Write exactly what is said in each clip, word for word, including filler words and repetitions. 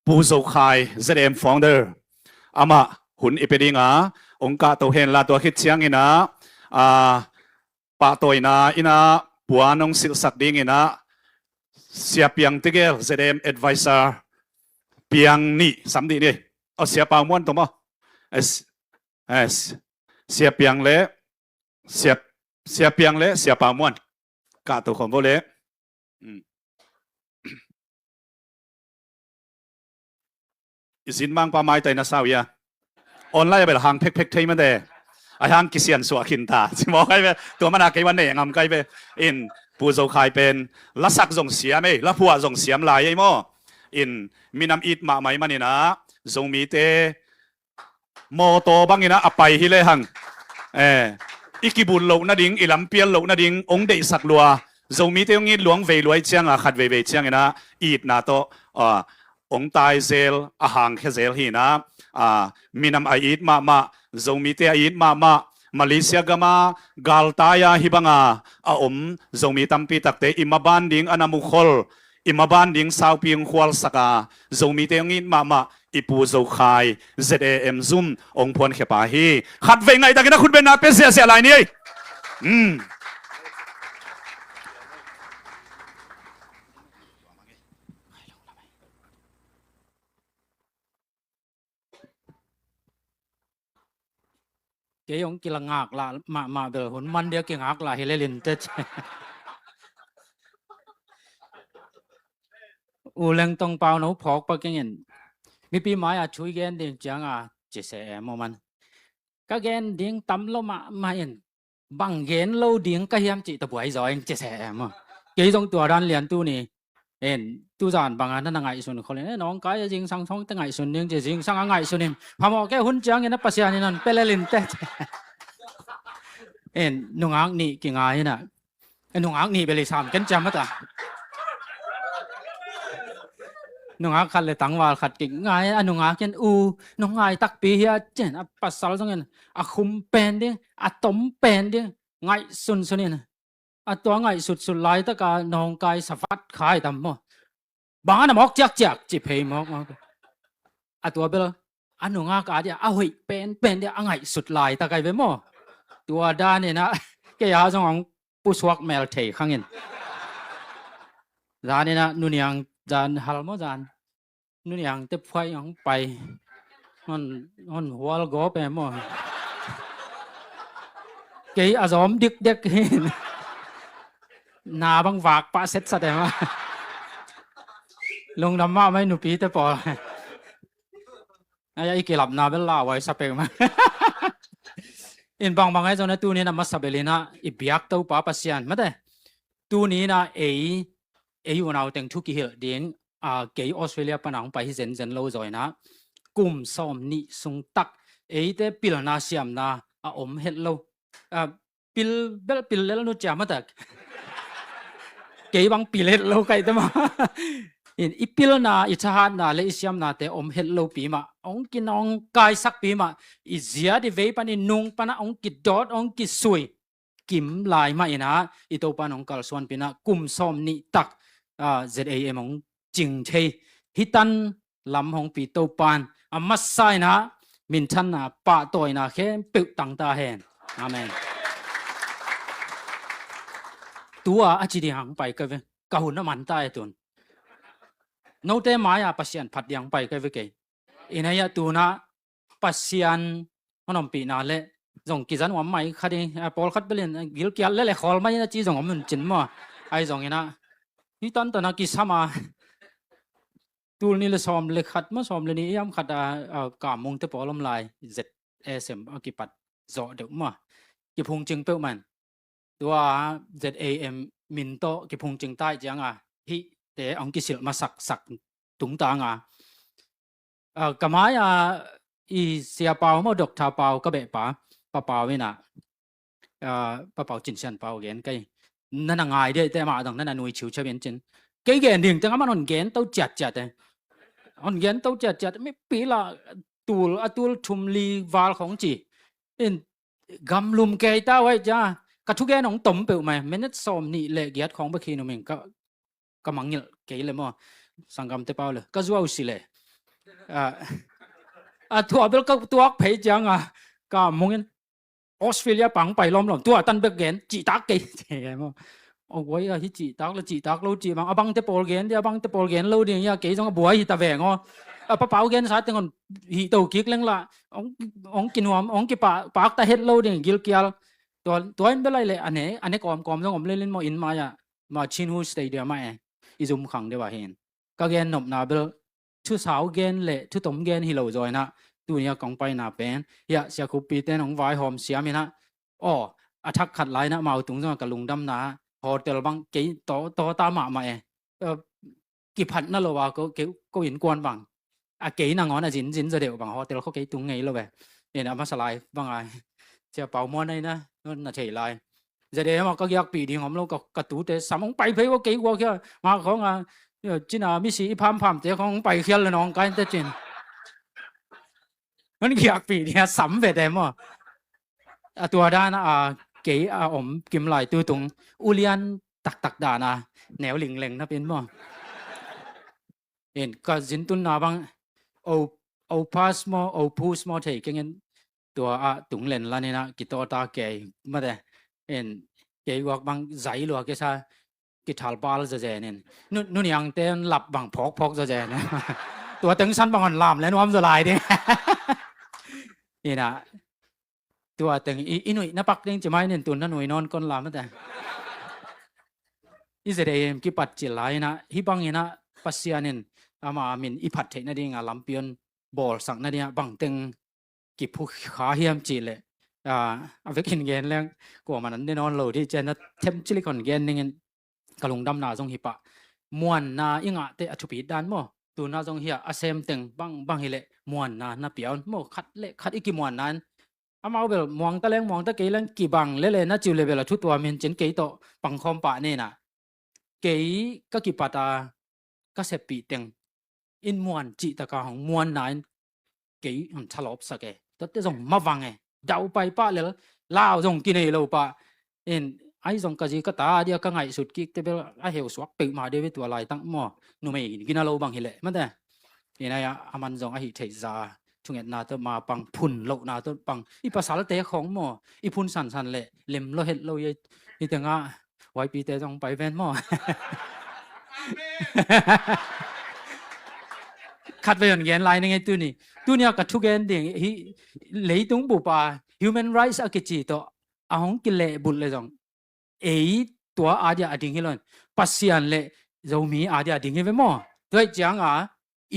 Pu Zo Khai, Z M founder, amah hun i pia dinga, hong kahto henla, tua khit ciangin ah, a, pahtawina in ah puan hong silhsak dingin ah, Sia Piang Tegel, Z M advisor, Piang nih, sam dih ni. Oh, Sia Pau Muan tawh maw. Eh, eh, Sia Piang le, Sia, Sia Piang le Sia Pau Muan. Kahto khawm vo le. Hmm. I sin mangpa maitai na sau ia. Online bel hang phekphek thei mate. Ai hang kisian suah khin ta. Ci mawk ai ve. Tua mana kei wan nei ngam kai ve. In Pu Zo Khai pen lasak zong siam ei, laphuah zong siam lai ei maw. In minam it mahmah i manin ah, Zomite mawtaw bangin ah a pai hi lehang, eh, i kibut loh nading, i lampial loh nading hong deihsak lua. Zomite hong it luang vei luai cianga, khat veivei ciangin ah itna tawh, ah, hong tai zel, a hangkhia zel hi in ah, ah, minam a it mahmah, Zomite a it mahmah, Malaysia gama galtai-a hih banga a om Zomi tampi takte i maban ding a na mukhol, i maban ding saupi hong khualsak a, Zomite hong it mahmah, i Pu Zo Khai, Z A M zum hong phuankhia pa hi. Khat vei ngaihtakin a khutbenna pia ziahziah lai ni ei. Hmm. Kei hong kila ngaklah mahmah bel hun man dia kingaklah hi lel inteh. U Lengtong Pau no phawk pa keng in. Mipi mai-a thu i gen ding cianga ci se em aw man. Ka gen ding tam lo mahmah in. Bang gen lo ding ka hiam cih tawh buai zaw ing ci se em aw. Kei zong tua dan lian tuni. En, tuzan banga na na ngaihsun khol in, eh, nawngkai a zingsang thong teh ngaihsun ding ci, zingsang a ngaihsun in. Phamawh kei hun ciangin a Pasian in hong pia lel inteh. En, nungak nih kingai in ah. Eh, nungak nih bel i sam ken ciam mata. Nungak khat le tangval khat kingai, a nungak in, u, nong ngai takpi hia ci-in, a pasal zongin a khum pen ding, a tom pen ding ngaihsunsun in. A tua ngaihsutsut laitaka nawngkai savat khai tam maw. Bang a na mawk ciakciak ci phei mawkmawk. A tua bel a nungak a dia a hoih penpen dia a ngaihsut laitak ai ve maw. Tua danin ah kei a zong hong pusuak mel thei khangin. Zanin ah nuniang zan hal maw zan. Nuniang te phuai hong pai. Hon, hon hual gawp em aw. Kei a zawm dikdek hi. Na bang vak pah setsat em aw. Lungdam mahmah i nupite pawl. Ai, i kilapna bel lauhuai sa pek mah. In bangbang ai zong na tunin a masa bel in ah i biak Topa Pasian mate. Tunin ah ei, ei unau teng thu kihilh ding, a, kei Australia pana hong pai hi zenzen lo zaw in ah, kum sawm nih sung tak eite pilna siamna a om het lo. A, pil bel pil lel nu ciam a tak. Kei bang pil het lo kai te maw. In i pilna, i thahatna le i siamnate om het lo pi mah, hong kinawngkaisak pi mah, i ziat i vei pan i nung pana hong kidawt, hong kisui kim lai mah in ah, i Topa nong kalsuanpih in ah, kum sawm nih tak, ah, Z A M hong cing thei. Hih tan lam hong pi Topan a masa in ah, minthanna pahtawina khempeuh tang ta hen. Amen. Tua a ci ding hong pai ka ve, ka hun a man ta e tun. Note mai-a Pasian phat ding hong pai ka ve kei. Ina ia tuna Pasian hong ompihna le zong kizan uam mai khat in, a, pawlkhat bel in, a, gilkial le le khawl mai na ci zong om un cin maw. Ai zong in ah, hih tan tan a kisam a, tul nih le sawm le khat maw, sawm le nih hiam khat a, a, Kamung te pawl om lai, Z A M a kipat zawh deuh maw. Kiphungcing peuh man. Tua Z A M min tawh kiphungcing tai cianga hihte hong kisilh masaksak tungtanga, a, ka mai-a i Sia Pau maw, Doctor Pau ka behpa, Pa Pau in ah, a, Pa Pau Cin Sian Pau gen kei. Na na ngai dih teh mah dang na na nui ciuciau in cin. Kei gen ding teng a man hon gen to ciatciat e. Hon gen to ciatciat, mipi la tul, a tul thum li val khong ci. In gamlum kei ta wai cia. Ka thugen hong tom peuh mai. Minute sawm nih le giat khong bek hi numing ka, ka mangngilh kei le maw. Sanggamte pau le. Ka zuau si le. A, a tua bel ka tuak phei cianga ka mungin Australia pang pai lawmlawm, tua tan bek gen, cihtak kei. Ci e maw. Aw, guai a hi cihtak la cihtak lo cih bang, a bangte pawl gen di, a bangte pawl gen lo ding hi a, kei zong a buai hi ta veng aw. A papau gensa teng hon hih to kik leng la, hong, hong kinuam, hong kipahpah ta het lo ding gilkial. Tua, tua in bel ai le, a ne, a ne kawmkawm zong om lelin maw, inn mai-ah, ma Chin Hu Stadium ah e, i zum khang deuh ah hin. Ka gen nopna bel, thusau gen le thutom gen hi lo zaw inah, tuni a kong paina pen hiah Sia Khuppi ten hong vaihawm siam inah, aw, a thak khat lai inah amau tung zongah ka lungdamna hotel bang kei taw, tawta mahmah e. Aa, kiphatna lo a ko, kei, ko innkuan bang a kei nangawn a zinzin zaw deuh bang hotel khaw kei tung ngei lo e. Ina a masa lai bang a Sia Pau Muan aina na thei lai. Zade mah ka giakpih ding om lo, ka, ka tute sam hong pai phei ua kei guak hia. Mah khawng a, cina misi i phampham te khawng hong pai khial le nawng kai te cin. Hong giakpih ding a sam ve te maw. A tua dan a kei a om kim lai tu tung ulian taktak dan a neu lingleng na pin maw. In ka zintunna bang o, o pass maw, o pus maw thei kengin tua ah tung len lanin ah kitawta kei mate. In kei guak bang zai lua kesa kithal bal zazen in. Nu, nuniang ten lap bang phawkphawk zazen in. Tua teng san bang hon lam le nuam zaw lai ding. Ina tua teng i, i nuih na pak ding ci mai nin tun na nuih nawn kon lam mate. I zede em kipat cil lai inah, hih bang inah Pasian in ama min i phat theih nading a lampi on bawlsak nading a bang teng kiphukha hiam cih leh, a, a vekin gen leng kuaman an ne nawn lo dih cian na them cilik hon gen ningin ka lungdamna zong hi pah. Muanna i ngahte a thupit dan maw? Tuna zong hi a, a sem teng bang bang hi leh muanna na pia un maw? Khat le khat i kimuanna in amau bel muangta leng muangta kei leng kibang lele na ciu le bel a thu tua min cin kei tawh pangkhawm pah nena. Kei ka kipat a ka seppih teng in muan cih taka hong muanna in kei hong thalawpsak e. Tuate zong mavang e. Daupai pah lel lau zong kinei lo pah. In ai zong ka zi ka ta dia ka ngaihsut kikte bel a heusuak peuhmah deuh ve tua laitak maw. Numei gina lo bang hileh mate. In ai a man zong ahi theih za thungetna tawh ma pang phun lohna tawh pang i pasalte khawng maw i phun sansan leh lem lo het lo i tengah huaipite zong pai ven maw. Khat vei hon gen lai ning ei tuni. Tuni a ka thugen ding hi leitung bupa human rights a kici tawh a hong kilehbulh le zong ei tua adia a ding hi lo in Pasian le Zomi adia a ding hi ve maw? Tua hi cianga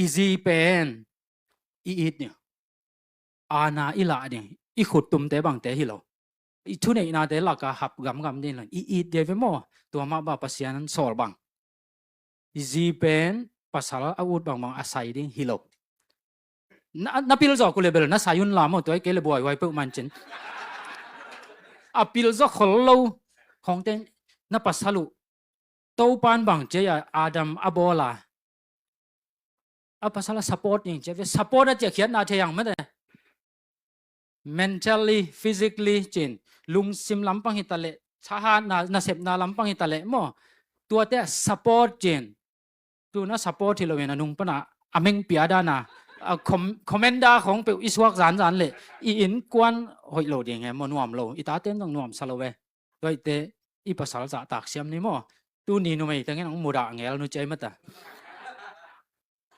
i zi pen i it ning. Aana i lah ding i khut tumte bangte hi lo. I thuneihnate laka hap gamgam ding lo in i it dia ve maw? Tua mah ba Pasian an sawl bang. I zi pen pasal a ut bangbang a sai ding hi lo. Na, na pil zawk uh le bel na sai un la maw, tua i kei le buaihuai peuh man cin. A pil zawk khol lo khawngte na pasal uh Topan bang cia Adam a bawl a a pasal a support ding cia ve, support a cia khiatna thei ang mate. Mentally, physically cin, lungsim lampang hi ta leh, thahatna, nasepna lampang hi ta leh maw? Tuate a support cin. Tuna support hi lo in a nung pana a meng pia dana a com-, commander khawng peuh i suak zanzan leh i innkuan hoih lo ding he maw, nuam lo, i taten zong nuamsa lo ve. Tuaite i pasal zahtak siam ni maw? Tuni numei tengin ang mudah ngel nu ciai mata.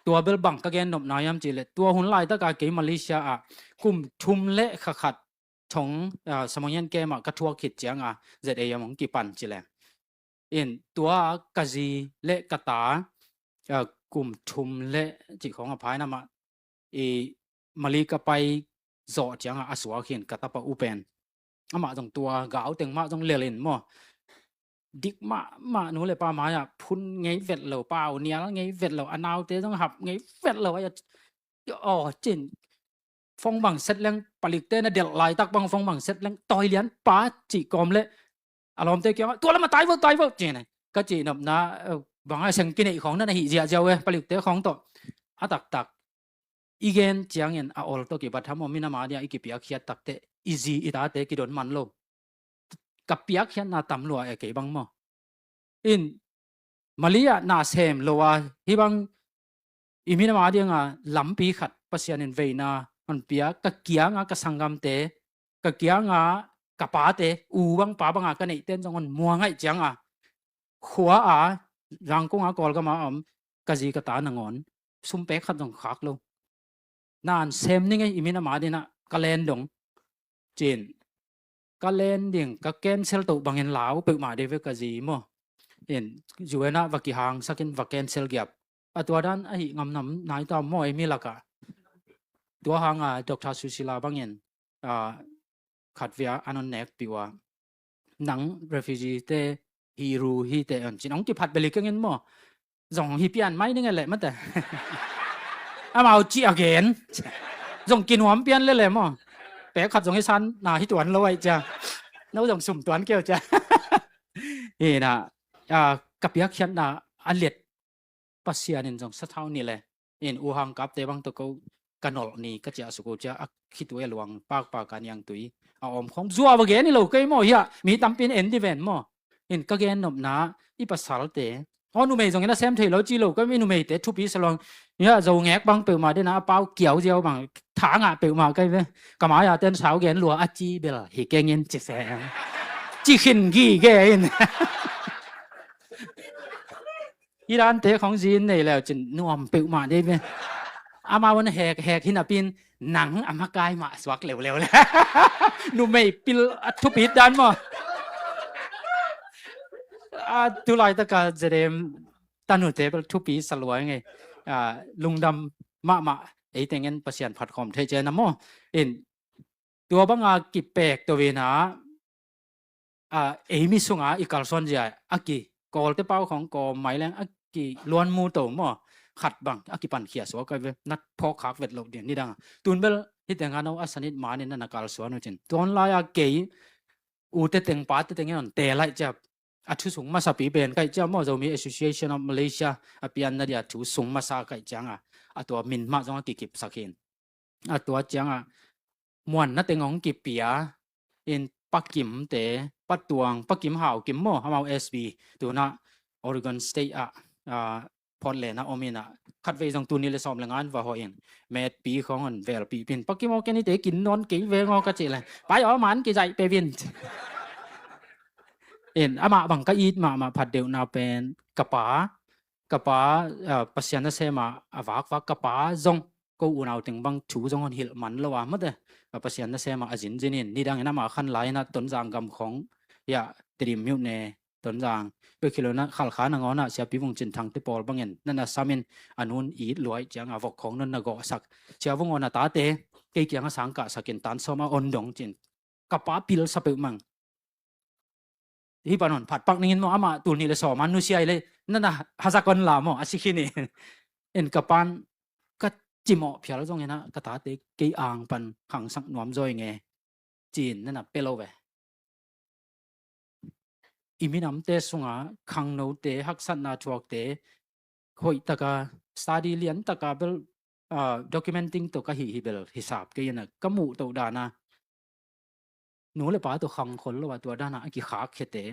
Tua bel bang ka gen nopna iam cih leh tua hun laitaka kei Malaysia ah kum thum le kha khat thong, ah, Samoyang kem ah ka thuak khit cianga Z A M hong kipan ci leng. In tua ka zi le ka ta, ah, kum thum le cih khawng a phaina mah i Mali ka pai zawh cianga a suak hin ka tapa u pen. Amah zong tua gau teng mah zong lel in maw? Dik mahmah nu le pa mai-ah phun ngei vet lo, pau nial ngei vet lo, a naute zong hap ngei vet lo. Ai, aw cin fong bang set leng palikte na delh laitak bang fong bang set leng tawi lian pa cih kawm le a lawmte kiangah tua lama tai vo, tai vo cin ai. Ka cih nopna, eh, bang a seng kineih khawng na na hih ziahziah uh e, palikte khawng tawh. A taktak i gen ciangin a ol tawh kibat ham aw, minam a dia i kipiakkhiat takte i zi i tate kidon man lo. Ka piakkhiatna tam lua e kei bang maw? In Mali ah na sem lo a hih bang I minam a dinga lampi khat Pasian in veina hon pia, ka kianga ka sanggamte, ka kianga ka pate, u bang pa banga ka neihten zong hon muang ahih cianga, khua a, Zangkong a, Kawlgam a om ka zi ka ta nangawn sum pek khat zong khak lo. Nan sem ning ei, i minam a dinga ka len dong. Cin, ka len ding, ka cancel toh bangin lau peuhmah dei ve ka zi maw. In, U N ah va kihangsakin va cancel giap. A tua dan ahi ngamnam nai ta maw, ei mi lakah. Tua hanga Doctor Susila bangin, ah, khat via an hon nekpih ua, nang refugee te hi ru hi te, an cin hong kiphat beli kengin maw. Zong hi pian mai ning e leh mate. Amau ci a gen. Zong kinuam pian lele maw. Pek khat zong hi san na hi tuan lo ai cia. No zong sum tuan keu cia. Hi na, ah, ka piakkhiatna a liat Pasian in zong sathau ni le. In, u hang kapte bang tawh ko ka nolh ni ka ciah suk uh cia, a khitui a luang pakpak a niangtui a om khong zua va gen hi lo kei maw hiah, mi tampin en di ven maw. In, ka gen nopna i pasalte, aw, numei zongin a sem thei lo ci lo kei, mi numeite thupi sa luang. Hiah Zo ngek bang peuhmah dena a pau kiau ziau bang tha ngah peuhmah kei ve. Ka mai-a ten sau gen lua a ci bel hi kengin ci seng. Ci khin gige in. Hi dante khong zin nei leu cin nuam peuhmah dei ve. Amau an hek hek hi napin nang a makai mah suak leuleu le. Numei pil a thupit dan maw. A, tu laitaka zedem tanute bel thupi sa luai ngei. A, lungdam mahmah, ei tengen Pasian phat khawm thei cian a maw. In, tua banga kipek to vina, a, ei mi sunga i kalsuan zia a ki, Kawlte pau khong kawm mai leng a ki luan mu to maw, khat bang a kipankhia suak a ve, na phawk khak vet loh ding nidang. Tun bel hi tenga no a sanit manin na na kalsuan uh cin. Tuan lai-a kei u te teng pa te teng in hon te laih ciap. A thu sung masapi pen kaih ciang maw, Zomi Association of Malaysia a pianna dia thu sung masa kaih cianga a tua min mah zong a kikipsak hin. A tua cianga muanna teng hong kipia in, Pa Kim te, Pa Tuang, Pa Kim Hau Kim maw, amau S B, tuna Oregon State ah, ah, Portland ah om ina, khatvei zong tuni le sawm le nga in va hawh in, metpi khong hon velpih pin, Pa Kim aw, kenite kin nawn kei veng aw ka cih le, pai aw man kizaih pe vin. In, amah bang ka it mahmah phat deuhna pen ka pa, ka pa, ah, Pasian nasema a vakvak ka pa zong ko unau teng bang thu zong hon hilh man lo a, mate, ah, Pasian nasema a zinzin in, nidangin ama khan lai-in a Tonzang gam khong, ya, Tedim miuh ne, Tonzang, peuh khilona Khalkha nangawn ah Siapi Vung Cin Thang te pawl bangin nana samin a nun it luai cianga vok khong non na gawhsak. Sia Vung aw, na tate kei kianga sang kahsakin tan sawm a on dong cin. Ka pa pil sa peuhmang. Hi pan hon phat pak ningin maw, amah tul nih le sawm a nusia i le, nana hazak on la maw, a si khin i. En ka pan ka cimawh phial zongin ah ka tate kei ang pan khangsak nuam zaw i nge, ci-in nana pia lo ve. I minamte sunga khangnote haksatna thuakte hoih taka, study lian taka bel, ah, documenting tawh ka hih hi bel hisap kei in ah ka muh toh dana nu le pa tawh khang khol lo a tua dana a kikhakkhete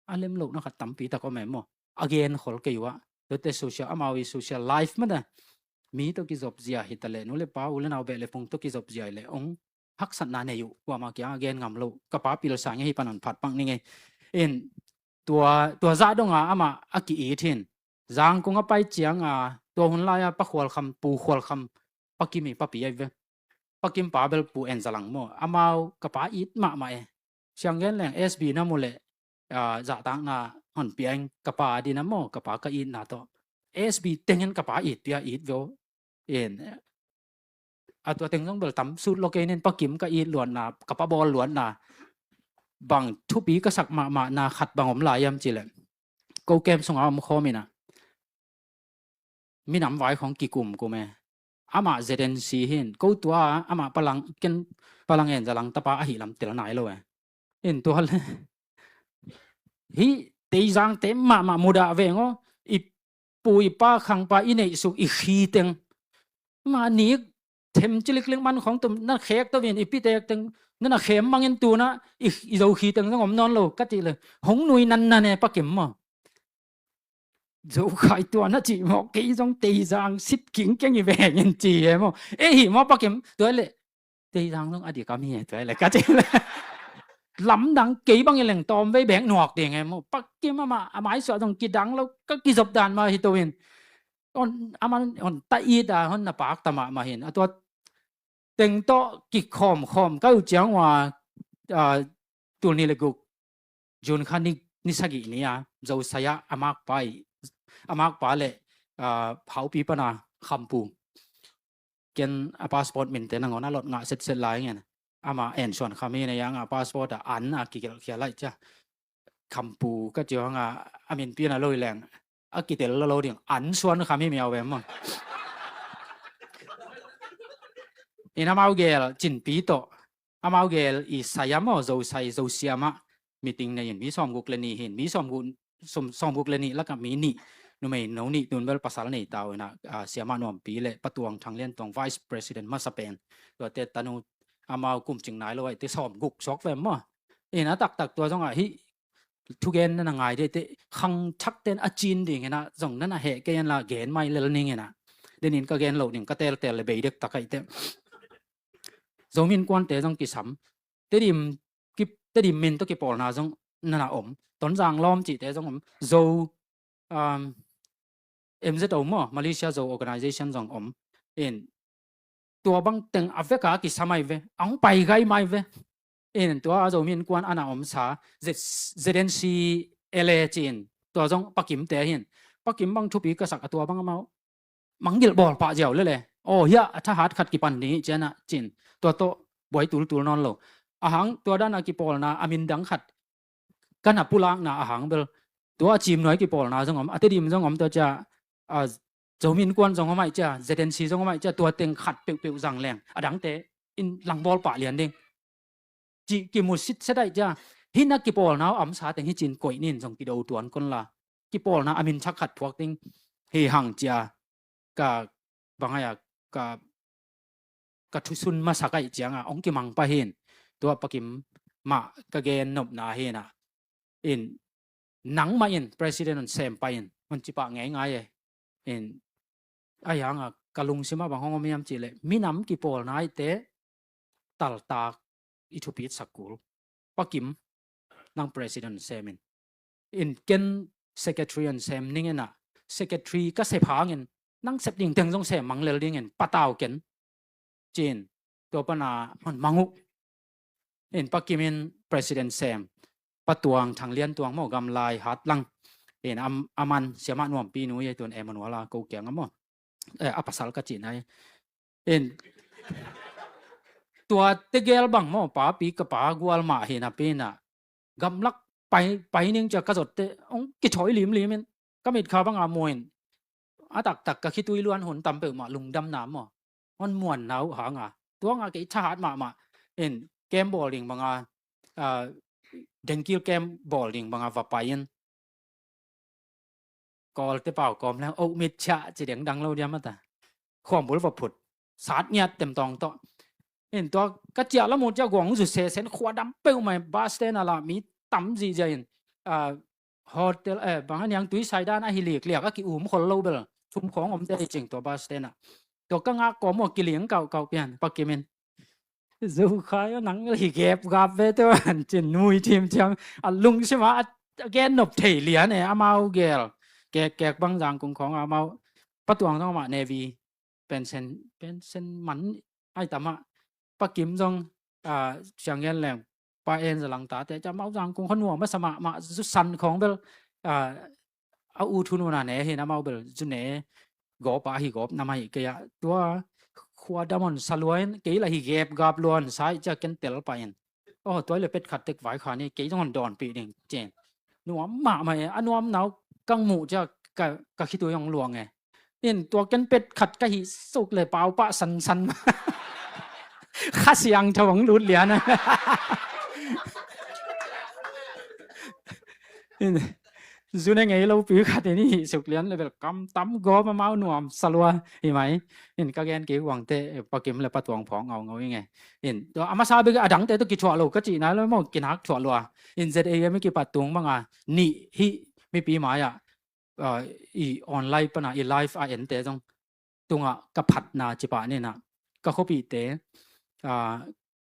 a lem lohna khat tampi tak om e maw. A gen khol kei uh ah tuate social, amau i social life mah a mi tawh kizop zia hi ta le, nu le pa, u le nau, beh le phung tawh kizop zia hi le ong haksatna nei uh, kuama kiang a gen ngam lo. Ka pa pil sa nge, hi pan hon phat pak ni nge. In tua, tua zah donga amah a ki-it hin. Zangkong a pai cianga tua hun lai-a Pa Khual Kham, Pu Khual Kham, Pa Kim i papi ai ve. Pa Kim pa bel Pu En Za Lang maw. Amau ka pa it mahmah e. Siang gen leng S B na mu le, ah, zahtakna hon pia ing ka pa dina maw, ka pa ka itna tawh. S B tengin ka pa it pia it veo. In, a tua teng zong bel tam sut lo kei nin, Pa Kim ka it luatna, ka pa bawl luatna bang thupi ka sak mahmahna khat bang om lai hiam cih leh, ko camp sunga om khawm in ah minam vai khong kikumkum e. Amah Z N C hin, ko tua amah Pa Lang, ken Pa Lang En Za Lang tapa ahi lam tel nai lo e. In tua le hih Teizangte mahmah mudah veng aw. I pu i pa khangpa i neihsuk i khiteng mah nik them ciliklik man khong tum na khek to vin, i pitek teng na na khem mangin tuna i, i zo khiteng zong om nawn lo ka tih le, hong nui nannan e Pa Kim maw. Zo Khai tua na cih maw, kei zong Teizang sit kingkeng hi veng in ci e maw. E hi maw Pa Kim, tua leh Teizang zong a dik a mi e tua leh ka ci leh. Lamdang kei bang i leng tawm vei bek nuak ding e maw. Pa Kim amah a maisuah zong kidang lo, ka kizop dan mah hi to in. On, aman on ta it a hon na pak ta mahmah hin. A tua teng tawh kikhawmkhawm ka uh ciang ua, ah, tul nih le guk June kha ni, ni sagih ni a Zosai ah a makpa i, a makpa le, ah, Haupi pana Khampu. Ken a passport minte nangawn a lot ngah setset lai ngen. Ama en suan kham hi na yang a passport a an a kigelh khia lai cia. Khampu ka ciang a, a min pian a lo i leng a kitel lo lo ding an suan kham hi miau ve maw. In amau gel Cinpi tawh, amau gel i Sai a maw, Zosai, Zosiam ah meeting nei in mi sawmguk le nih hin, mi sawmguk, sawm, sawmguk le nih lakah mi nih, numei no nih, tun bel pasal nei tau in a, ah, Siamah Nuampi le Pa Tuang Thang Lian Tuang vice president masa pen. Tuate tanu amau kum cing nai lo aite sawmguk suak ve maw. In a taktak tua zong a hih thugen na na ngai dih te khangthak ten a cin ding in a zong na na heh kei in la gen mai lel ning in a. Den in ka gen lo ding ka teltel le bei dek tak aite. Zomi Innkuante zong kisam. Tedim, ki, Tedim min tawh kipawlna zong na na om. Tonzang lawm cihte zong om. Zo, um, M Z O maw, Malaysia Zo Organization zong om. In tua bang teng a vek a kisa mai ve, a hong pai gai mai ve. In tua a Zomi Innkuan a na omsa, Z, Z N C L A ci-in, tua zong Pa Kimte hin. Pa Kim bang thupi ka sak a tua bang amau mangngilh bawl pah ziau lele. Aw, hiah a thahat khat kipan ding hi cian ah ci-in. Tua tawh buai tultul nawn lo. A hang tua dan a kipawlna a min dang khat ka na pulakna a hang bel. Tua a Cimnuai kipawlna zong om, a Tedim zong om tua cia, a, Zomi Innkuan zong om aih cia, Z N C zong om aih cia, tua teng khat peuhpeuh zang leng. A dangte in langbawl pah lian ding. Ci kimu sitset aih cia, hih na kipawlna a omsa teng hi ci-in koih nin zong kido tuan kon la. Kipawlna a min thak khat phuak ding hi hang cia. Ka, bang aia, ka, ka thusun masak aih cianga hong kimang pah hin. Tua Pa Kim mah ka gen nopna hi na. In nangmah in president hong sem pah in, hong ci pah ngeingai e. In ahi hanga ka lungsimah bang hong om hiam cihleh minam kipawlna aihte taltak i thupitsak kul. Pa Kim, nang president sem in. In ken secretary hong sem ning in a, secretary ka sep hangin nang sep ding teng zong sem mang lel dingin patau ken. Ci-in tua pana hong mang uh. In Pa Kim in president sem, Pa Tuang Thang Lian Tuang maw, Gamlai Hatlang. In am, aman Siamah Nuampi nu i tun Emmanuel a ko kianga maw. Eh, a pasal ka cihna hi. In tua tegel bang maw, papi ka pa gual mah hi napi na. Gamlak pai, pai ning cia ka zotte hong kithawi limlim in ka mitkha banga mu in. A taktak ka khitui luan hun tam peuhmah lungdamna maw, hon muanna uh hanga. Tuanga kei thahat mahmah in kem bawl ding banga, ah, dengkil kem bawl ding banga va pai in. Kawlte pau kawm leng oh mit ciah ci dengdang lo diam a ta. Khuambul va phut. Sat ngiat temtawng tawh. In tua ka ciah lam uh ciah guang zu sesen khua dam peuhmah bus stand a la mi tam zihziah in, ah, hotel, eh, bang a niang tuisai dan a hi likliak a ki-um khol lo bel thum khawng omte hi cing tua bus stand ah. Tua ka ngak kawm uh a kiling kauhkauh pian Pa Kim in. Zokhai aw nang hi gepgap ve teuh an cin nui thimthiam a lungsim a, a gen nop thei lian e amau gel. Kek, kek bang Zangkung khawng amau. Pa Tuang zong amah Navy pension, pension man ai tamah. Pa Kim zong, ah, siang gen leng Pa En Zalang tate cia amau Zangkung khaw nuam a sa mahmah zu san khawng bel, ah, a ut hun una ne hin amau bel zu ne gawp a hi gawp na mai kei a tua khua dam hon sa lua in kei la hi gepgap lua hon sa ih cia ken tel pah in. Aw, tua le pet khat tek vai kha ni kei zong hon dawnpih ding cin. Nuam mahmah e, a nuamna uh kang muh cia ka, ka khitui hong luang e. In tua ken pet khat ka hih suk le pau pah sansan. Kha Siangtho hong lut lian a. In, zu ne ngei lopi khat in i hih suk lian le bel kam tam gawp amau nuam sa lua hi mai. In ka gen kik uangte, eh, Pa Kim le Pa Tuang phawng ngaungau i nge. In tua a masa bek a dangte tawh kithuah lo ka cihna lo maw kinak thuah lua. In Z A M i kipat tung banga nih hih mipi mai-ah ah, i online pana i live a ente zong tungah ka phatna cipah nina ka khuapihte, ah,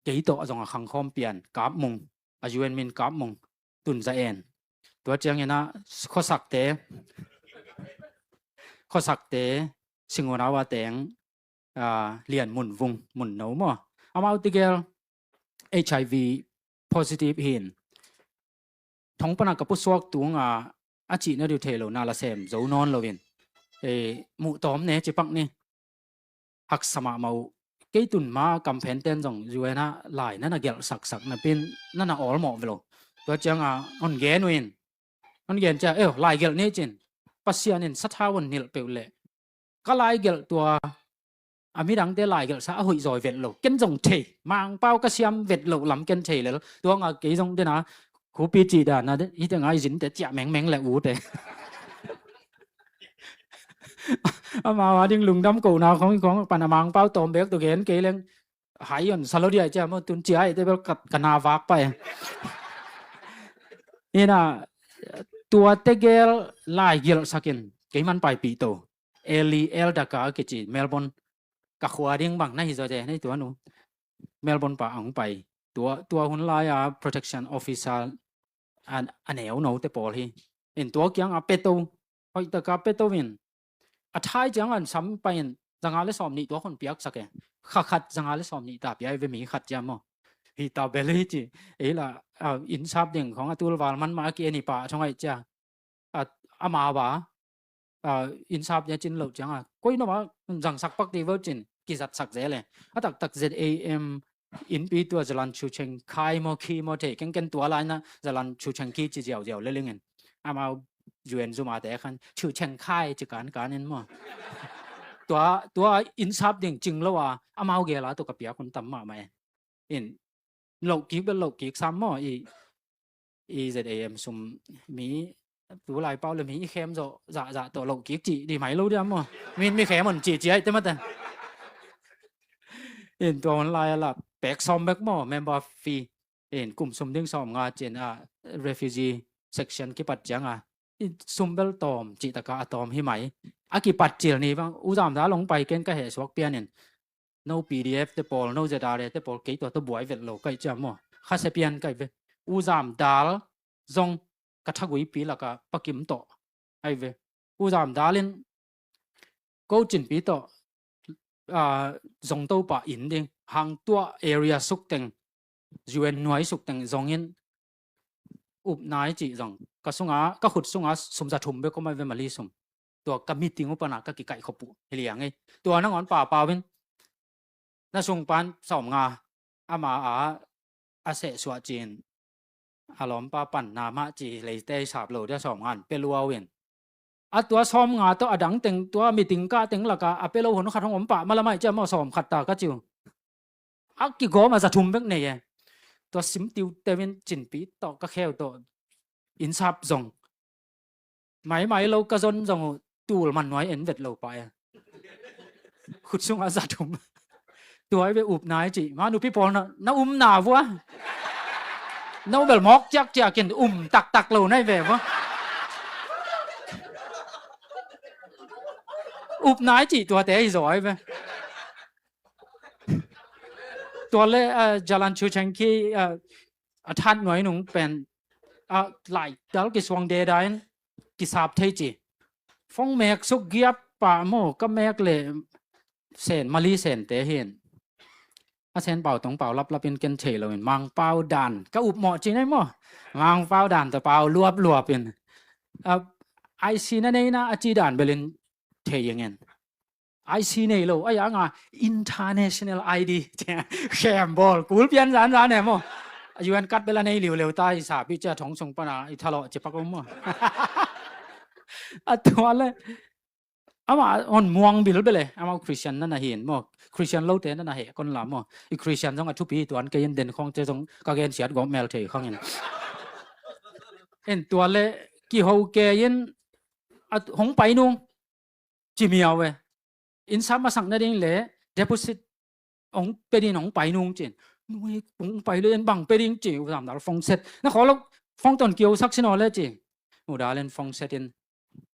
kei tawh zong a khangkhawm pian Kap Mung, a U N min Kap Mung, Tun Za En. Tua ciangin ah khuasakte, khuasakte Singunau a teng, ah, Lian Mun Vung, Mun No maw, amau tegel H I V positive hin. Thong pana ka pusuak tunga a cihna diu thei lo na la sem zo nawn loin, eh, muh tawm ne cipak ni. Haksa mahmah uh. Kei tun ma kamphen ten zong U N ah lai nana gelh saksak napin nana awlmawh ve lo. Tua cianga hon gen uh in, hon gen cia, "Eo, lai gelh ni," cin. Pasian in sathau hon nilh peuh leh ka lai gelh tua a midangte lai gelhsa a hoih zawi vet lo. Ken zong thei, Mangpau ka siam vet lo lam ken thei lel. Tuanga kei zong dena khuapi cih dana hite ngai zinte ciah mengmeng le ute. Amau a ding lungdam kohna khong khong pana Mangpau tawm bek tu gen kei leng hai on salo dia cia maw, tun cia ai te bel ka, ka na vak pa e. Ina tua tegel lai gelhsakin kei man paipih to. Eli Eldaka kici Melbourne ka khua ding bang na hi zaw te nei tua nu. Melbourne pa ang pai. Tua, tua hun lai a protection officer a, a neu no te pawl hi. In tua kiang a peto, hoih taka peto in. A thai ciang an sam pai in zanga le sawm nih tua khon piak sak e. Kha khat zanga le sawm nih ta pia ve mi khat cia maw. Hi ta bel hi ci. Ei la, ah, inn sap ding khong a tul val man ma a ki eni pa thong ai cia. A, ama ba, ah, inn sap nia cin lo cianga koi no ma zangsak pak ti vo cin kizatsak ze le. A taktak Z A M innpi tua Zalan Chu Cheng Khai maw khi maw thei kengken tua lai na Zalan Chu Cheng Khi ci ziauziau le lingin. Amau U N zuma te khan Chu Cheng Khai ci kan kan in maw. Tua, tua inn sap ding cing lo a, amau gela tua ka piak hun tam mahmah e. In, loh kik bel loh kik sam maw i, i Z A M sum mi, tu lai pau le mi i khem zawh, zah, zah tawh loh kik cih di mai lo diam maw. Min mi khem on cih ciai te mate. In tua hun lai a la pek sawm bek maw, member fee. In kum sum ding sawm nga cin a refugee section kipat cianga. In sum bel tawm cih taka a tawm hi mai. A kipat cil ni bang, U Zam Dal hong pai ken ka heh suak pian in. No P D F te pawl, no Z R A te pawl, kei tua tua buai vet lo kai cia maw. Kha se pian kai ve. U Zam Dal zong ka thagui pi laka pakim tawh. Ai ve. U Zam Dal in ko cin pi tawh, ah, zong to pa in ding. Hang tua area suk teng, U N nuai suk teng zong in upna i cih zong ka sunga, ka khut sunga sum za thum bek om ai ve, Mali sum. Tua ka meeting upana ka kikaih khop uh hi liang ei. Tua nangawn papau in na sung pan sawm nga ama a, a seh suah cin a lawmpa pan na mah ci leite i sap lo dia sawm nga an pe luau in. A tua sawm nga tawh a dang teng tua meeting kah teng laka a pe lo hun khat hong om pah malamai cia maw sawm khat ta ka ciu. A kigawm a za thum bek nei e. Tua sim tiu teuin cinpi tawh ka kheu tawh inn sap zong. Maimai lo ka zon zong uh tul man nuai en vet lo pa e. Khut sungah za thum. Tua i ve upna i cih. Ma nupi pawl na, na umna vua. No bel mawk ciak ciakin um taktak lo na i ve vua. Upna i cih tuate hi zaw i ve. Tua le, ah, Jalan Chuchengki, ah, a that nuai nung pen, ah, lai dal kisuang deda in kisap thei ci. Fong mek suk giap pa maw ka mek le sen Mali sen te hin. A sen pau tong pau laplap in ken thei lo in Mangpau dan ka up mawh ci nei maw. Mangpau dan ta pau luap luap in. Ah, I C na nei na a ci dan belin thei ingen. I C nei lo, ai anga international I D. Khem bawl, kul pian zan zan e maw. U N kat bela nei liu leu ta i sa pi cia thong sung pana i thalo ci pak om maw. A tua le. Ama on muang bil bele, ama Christian na na hin maw. Christian lo te na na he kon la maw. I Christian zong a thupi tuan kei in den khong te zong ka gen siat gawm mel thei khang in. En tua le kiho ke in a hong pai nung. Ci miau e. Inn sap masak nading le deposit hong pe ding hong pai nung cin. Nui hong pai le en bang pe ding ci U Zam Dal fong set. Na khaw lo fong ton kio sak sin aw le ci. U Dal en fong set in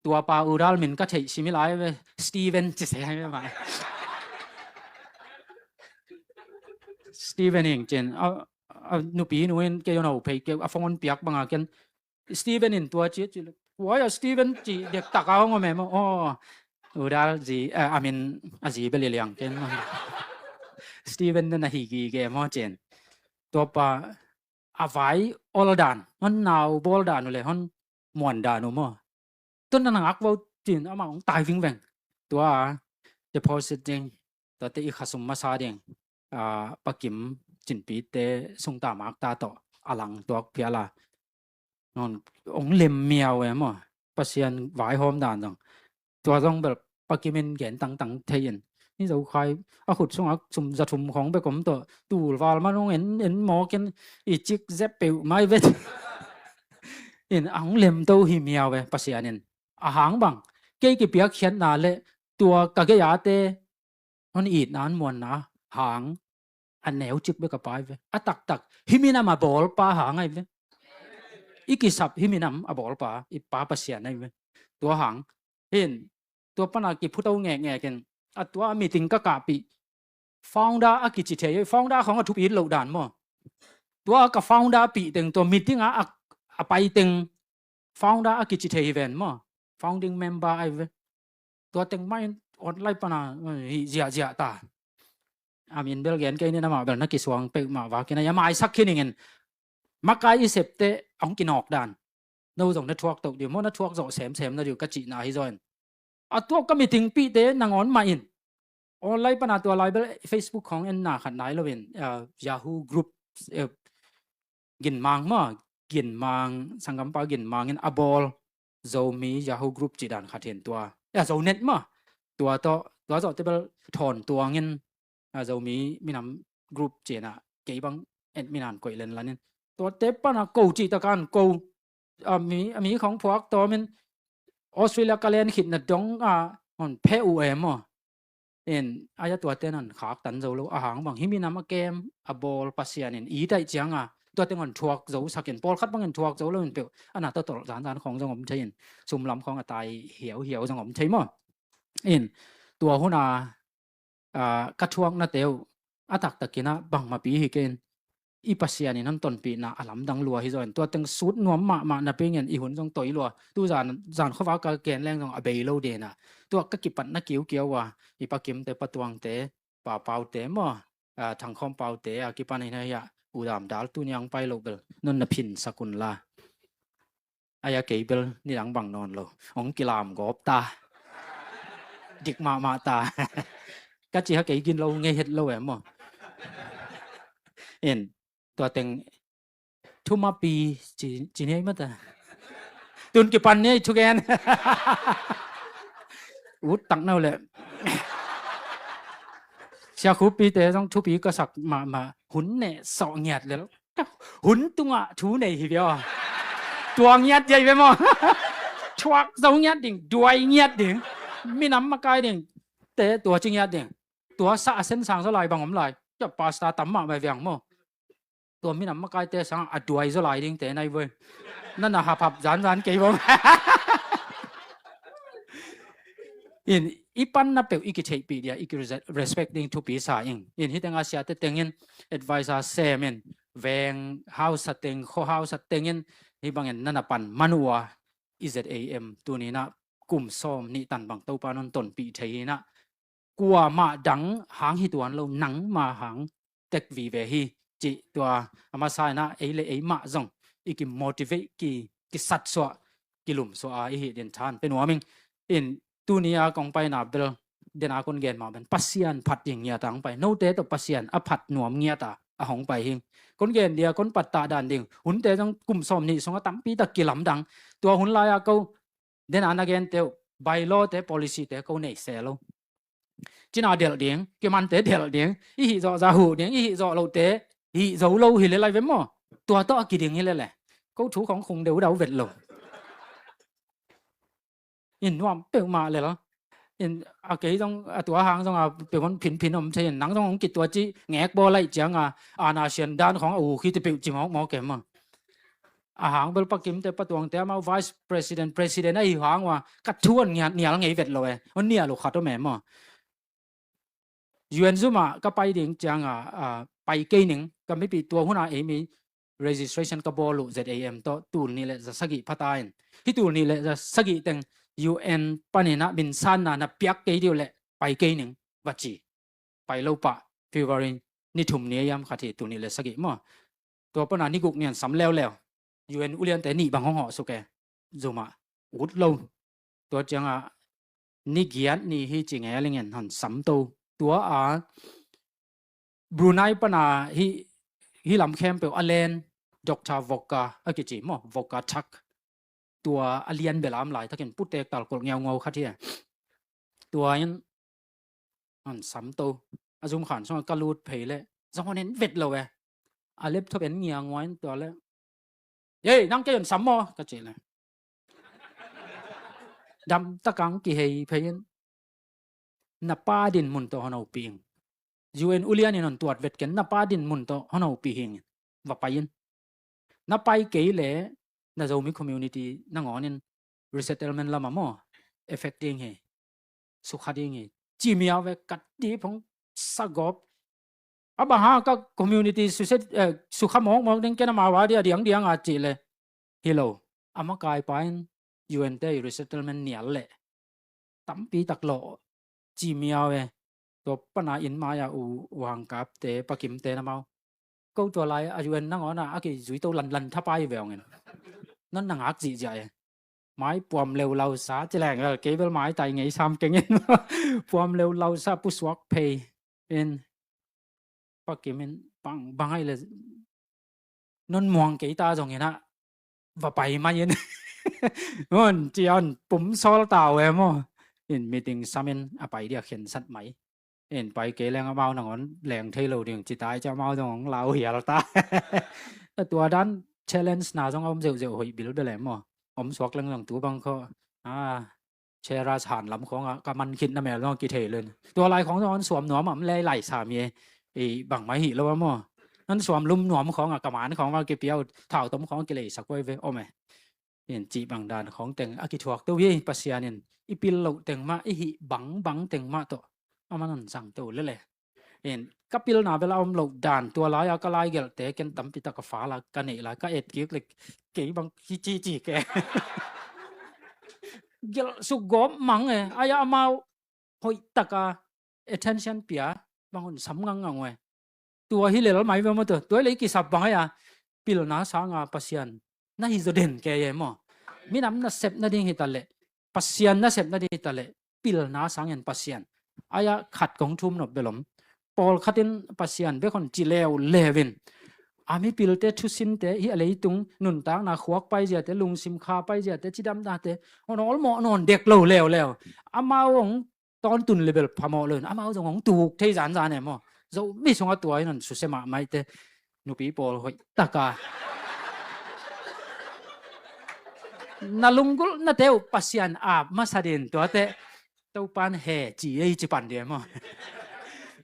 Tua pa U Dal min ka theih sim hi lai ve, Steven ci se hai ve mah. Steven ing cin, a, a nupi nu in kei on ho phei kei, a phone piak banga ken, Steven in tua ci, ci, huai a Steven ci dektak a hong om em aw. Aw, U Dal zi, a, a min a zi bel i liang ken. Steven na na hi gige maw cin. Tua pa, a vai ol dan, hon nau bawl dan uh le, hon muan dan uh maw. Tun na ngak vo cin, amah hong tai vingveng. Tua, deposit ding, tuate i khasum masa ding. A, Pa Kim cinpite sungta makta tawh, a lang tuak phial a. Hong, hong lem miau e maw. Pasian vaihawm dan zong. Tua zong bel Pa Kim in gen tangtang thei in. Ni Zokhai a khut sungah sum za thum khawng bek om tawh, tulval man hong en, en mawk in i cik zep peuh mai vet. In a hong lem to hi miau e Pasian in. A hang bang, kei kipiakkhiatna le tua ka gei-ate hon itna, hon muanna hang a neu cik bek a pai ve. A taktak, hih minam a bawlpa hang ahi ve. I kisap hih minam a bawlpa, i Pa Pasian ahi ve. Tua hang, hin, tua pana kiphuto ngekngek in, a tua a meeting ka kahpih, founder a kici thei, founder khawng a thupi loh dan maw. Tua ka founder pih teng, tua meeting a, a, a pai teng, founder a kici thei hi ven maw. Founding member ahi ve. Tua teng mah in online pana, eh, hi ziahziah ta. A min bel gen kei ning, amah bel na kisuang peuhmah vak in a, a maisak khin ing in. Makai i septe hong kinawk dan. No zong na thuak toh ding maw, na thuak zawh semsem na ding ka cihna hi zaw in. A tua ka meeting pihte nangawn mah in. Online pana tua lai bel Facebook khawng enna khat nai lo in, ah, Yahoo group, eh, Ginmang maw, Ginmang, sanggampa Ginmang in a bawl Zomi Yahoo group cih dan khat hin tua. Eh, Zonet maw, tua tawh, tua zawh te bel thawn tuang in, a, Zomi minam group cih na, kei bang admin an koih lenlan in. Tuate pana ko cih takan ko, a mi, a mi khawng phuak tawm in Australia ka len khitna dong a, hon phe uh e maw. In, a ya tuate nan khaktan zo lo, a hang bang, hih minam a kem, a bawl Pasian in, i taih cianga, tuate ngon thuak zo sakin, pawlkhat bangin thuak zo lo in peuh, a na tawtawlh zanzan khawng zong om thei in, sumlam khawng a tai hiauhiau zong om thei maw. In, tua huna, a, ka thuaknate uh, a taktakin a bangmapi hi kei in, i Pasian in hon tonpihna a lamdang lua hi zaw in, tua teng sut nuam mahmah na pingin i hun zong toi lua. Tu zan, zan khuavak ka gen leng zong a bei lo dena. Tua ka kipatna kiukiau a, i Pa Kimte, Pa Tuangte, Pa Paute maw, a, Thangkhawm Paute a kipan in a hiah, U Dam Dal tuni ang pai lo bel, non na phinsak un la. Aia kei bel nidang bang nawn lo. Hong kilam gawp ta. Dik mahmah ta. Ka ci ha kei gin lo ngei het lo em maw. In, tua teng thumapi ci, ci ni ei mata. Tun kipan ni ei thugen. Ut tak nau le. Sia Khup Pi te zong thupi ka sak mahmah, hun ne sawh ngiat lel. Hun tungah thu nei hi bia. Tua ngiat dei ve maw. Thuak zo ngiat ding, duai ngiat ding. Minam makai ding te tua ci ngiat ding. Tua sa a sen sang zo lai bang om lai. Tua pasta tam mah bai viang maw. Tua minam makai te sang a duai zo lai ding te nai voi. Na na hap hap zan zan kei bang. In, i panna peuh i kitheihpih dia, i ki respect ding thupi sa ing. In, hih teng a siate tengin, advisor sem in, veng hausa teng, kho hausa tengin, hih bangin na na pan man uh a, i Z A M tuni na kum sawm nih tan bang Topa non tonpih thei hi na, kuamah dang hang hi tuan lo, nangma hang tek vive hi, cih tua a masa in a, ei le ei mah zong i ki motivate, ki, ki satsuah, ki lumsuah a i hi din than pe nuam ing. In tuni a kong paina bel, den a kon gen mah ben, Pasian phat ding ngiat a hong pai. Note tawh Pasian a phat nuam ngiat a, a hong pai hi. Kon gen dia, kon pattah dan ding. Hunte zong kum sawm nih sungah tampi tak kilamdang. Tua hun lai a ko, den a na gen teuh, bylaw te, policy te ko nei se lo. Cina delh ding, kimante delh ding, i hih zawh zah huh ding, i hih zawh loh te, hih zo lo hi le lai ve maw. Tua tawh a kiding hi le le. Ko thu khong khung deuh dau vet lo. In nuam peuhmah le lo. In a kei zong, a tua hang zong a peuh hon phinphin om thei in, nang zong hong kitua ci ngek bawl laih ciang a, ana sian dan khong a u khi te peuh ci mawkmawk em maw. a hang bel Pa Kimte, Pa Tuangte, amau vice president, president ahi hang ua ka thu hon nial ngei vet lo e. Hon nial uh khat om e maw. U N zum ah ka pai ding ciang a, a, pai kei ning, ka mipi tua hun a ei mi registration ka bawl uh Z A M tawh tul nih le za sagih pha ta in. Hih tul nih le za sagih teng U N panin ah minsanna na piak kei dih uh leh pai kei ning va ci. Pai lo pah February ni thum ni a yam khat hi, tul nih le sagih maw. Tua pana ni guk ni hon sam leuleu. U N uliante nih bang hong hawh suk e. Zum ah ut lo. Tua ciang a ni giat ni hi ci ngel ing in hon sam to. Tua a Brunei pana hih, hih lam khempeuh a len Doctor Vodka a kici maw, Vodka Thak. Tua a lian belam laitakin putek talkolh ngeungau khat hi. Tua in hon sam to. A zum khan sungah ka lut phei leh zong hon en vet lo e. A laptop en ngiangua in tua leh, "Ei, nang kei hon sam maw?" ka cih leh, dam takang kihei phei in, "Na pa dinmun tawh hon hopih ing. U N ulian in hon tuat vet ken, na pa dinmun tawh hon hopih ing. Va pai in. Na pai kei leh na Zomi community nangawn in resettlement lamah maw effect ding hi. Sukha ding hi," ci miau ve. Ka dip hong sa gawp. A bang hang ka community suset, eh, sukha mawkmawk ding, ken amau a dia diangdiang a cih leh, "Hi lo. A makaipa in U N te i resettlement nial leh tampi tak lawh," ci miau e. Tua pana inn mai-ah U, U Hang Kapte, Pa Kimte na mau, "Ko tua lai a U N nangawn a a kei zui to lanlan thapai ve ong in. Non na ngak zihziah e. Mai puam leu lausa," ci leng, "Kei bel maitai ngei sam keng in." Puam leu lausa pusuak phei in, Pa Kim in, "Bang, bang ahi leh non muang kei ta zong in ah va pai mai in." Hon ci a hon pum sawl ta uh e maw. In meeting sam in a pai dia khensat mai. In pai kei leng amau nangawn leng thei lo ding ci ta i ci amau zong hong lau hial ta. Tua dan challenge na zong a om zeuhzeuh hoih bilbel e maw. Om suak leng zong tu bang khaw, a, Cheras han lam khawngah ka man khitna mel zong kithei lo in. Tua lai khawng zong hon suam nuam a om lei lai sam hi e. Ei bangmah hih lo a maw. Hon suam lum nuam khawngah ka man khawng va kipia uh, thau tom khawng kileisak uh ve om e. In cih bang dan khawng teng a kithuak to hi. Pasian in i pil loh teng mah, i hih bangbang teng mah tawh aman hon zang to lele. In ka pilna bel a om loh dan, tua lai-a ka laigelhte ken tampi tak a fa la ka neih lai, ka et kik le kei bang kici ci ke. Gelh suk gawp mang e, ai-a amau hoih taka attention pia bang hon sam ngangngang uh e. Tua hi lel mai ve maw tua, tua hi leh i kisap bang ai-a pilna sanga Pasian na hi zaw den kei e maw. Minam nasep nading hi ta leh, Pasian nasep nading hi ta leh, pilna sangin Pasian. Ai-a khat kong thum nop bel om. Pawlkhat in Pasian bek hon ci leuleu in, a mipilte thusinte hi a leitung nuntakna khuak paiziate, lungsim kha paiziate, cidamnate hon awlmawh nawn dek lo leuleu. Amau hong tawntun le bel phamawh lo in, amau zong hong tuk thei zanzan e maw. Zomi sungah tua in hon suse mahmah ite. Nupi pawl hoih taka na lunggulhnate uh Pasian ap masa din tuate. Topan he ci ei ci pan dia maw.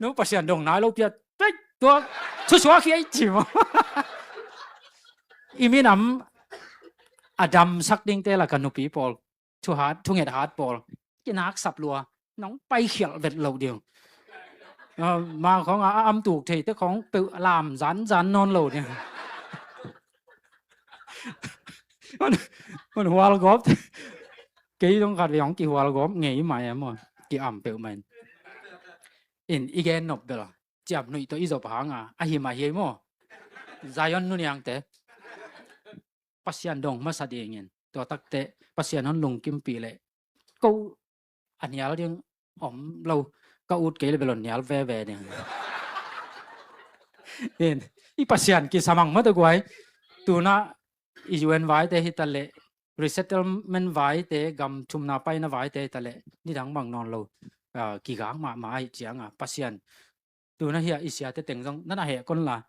No Pasian dong nai lo pia, pei, tua thusuak hi ei ci maw. I minam a damsak dingte laka nupi pawl, thuhat, thunget hat pawl kinaksap lua, nong paikhialh vet loh ding. Ah, ma khawng a, a am tuk theite khawng peuh lam zanzan nawn lo ding. Hon, hon hual gawp. Kei zong khat vei hong kihual gawp ngei mai a maw. Ki am peuh mai. In i gen nop bel ciap nuih tawh i zop hanga a him a hiai maw. Zion nuniangte Pasian dong masa dingin tua takte Pasian hon lungkimpi leh ko a nial ding om lo, ka ut kei le bel hon nial veve ding. In, i Pasian kisamang mata guai. Tuna i U N vaite hi ta leh, resettlement vaite, gam thumna paina vaite hi ta leh, nidang bang nawn lo, ah, kigak mahmah ahi cianga Pasian. Tuna hia i siate teng zong nana heh kon la,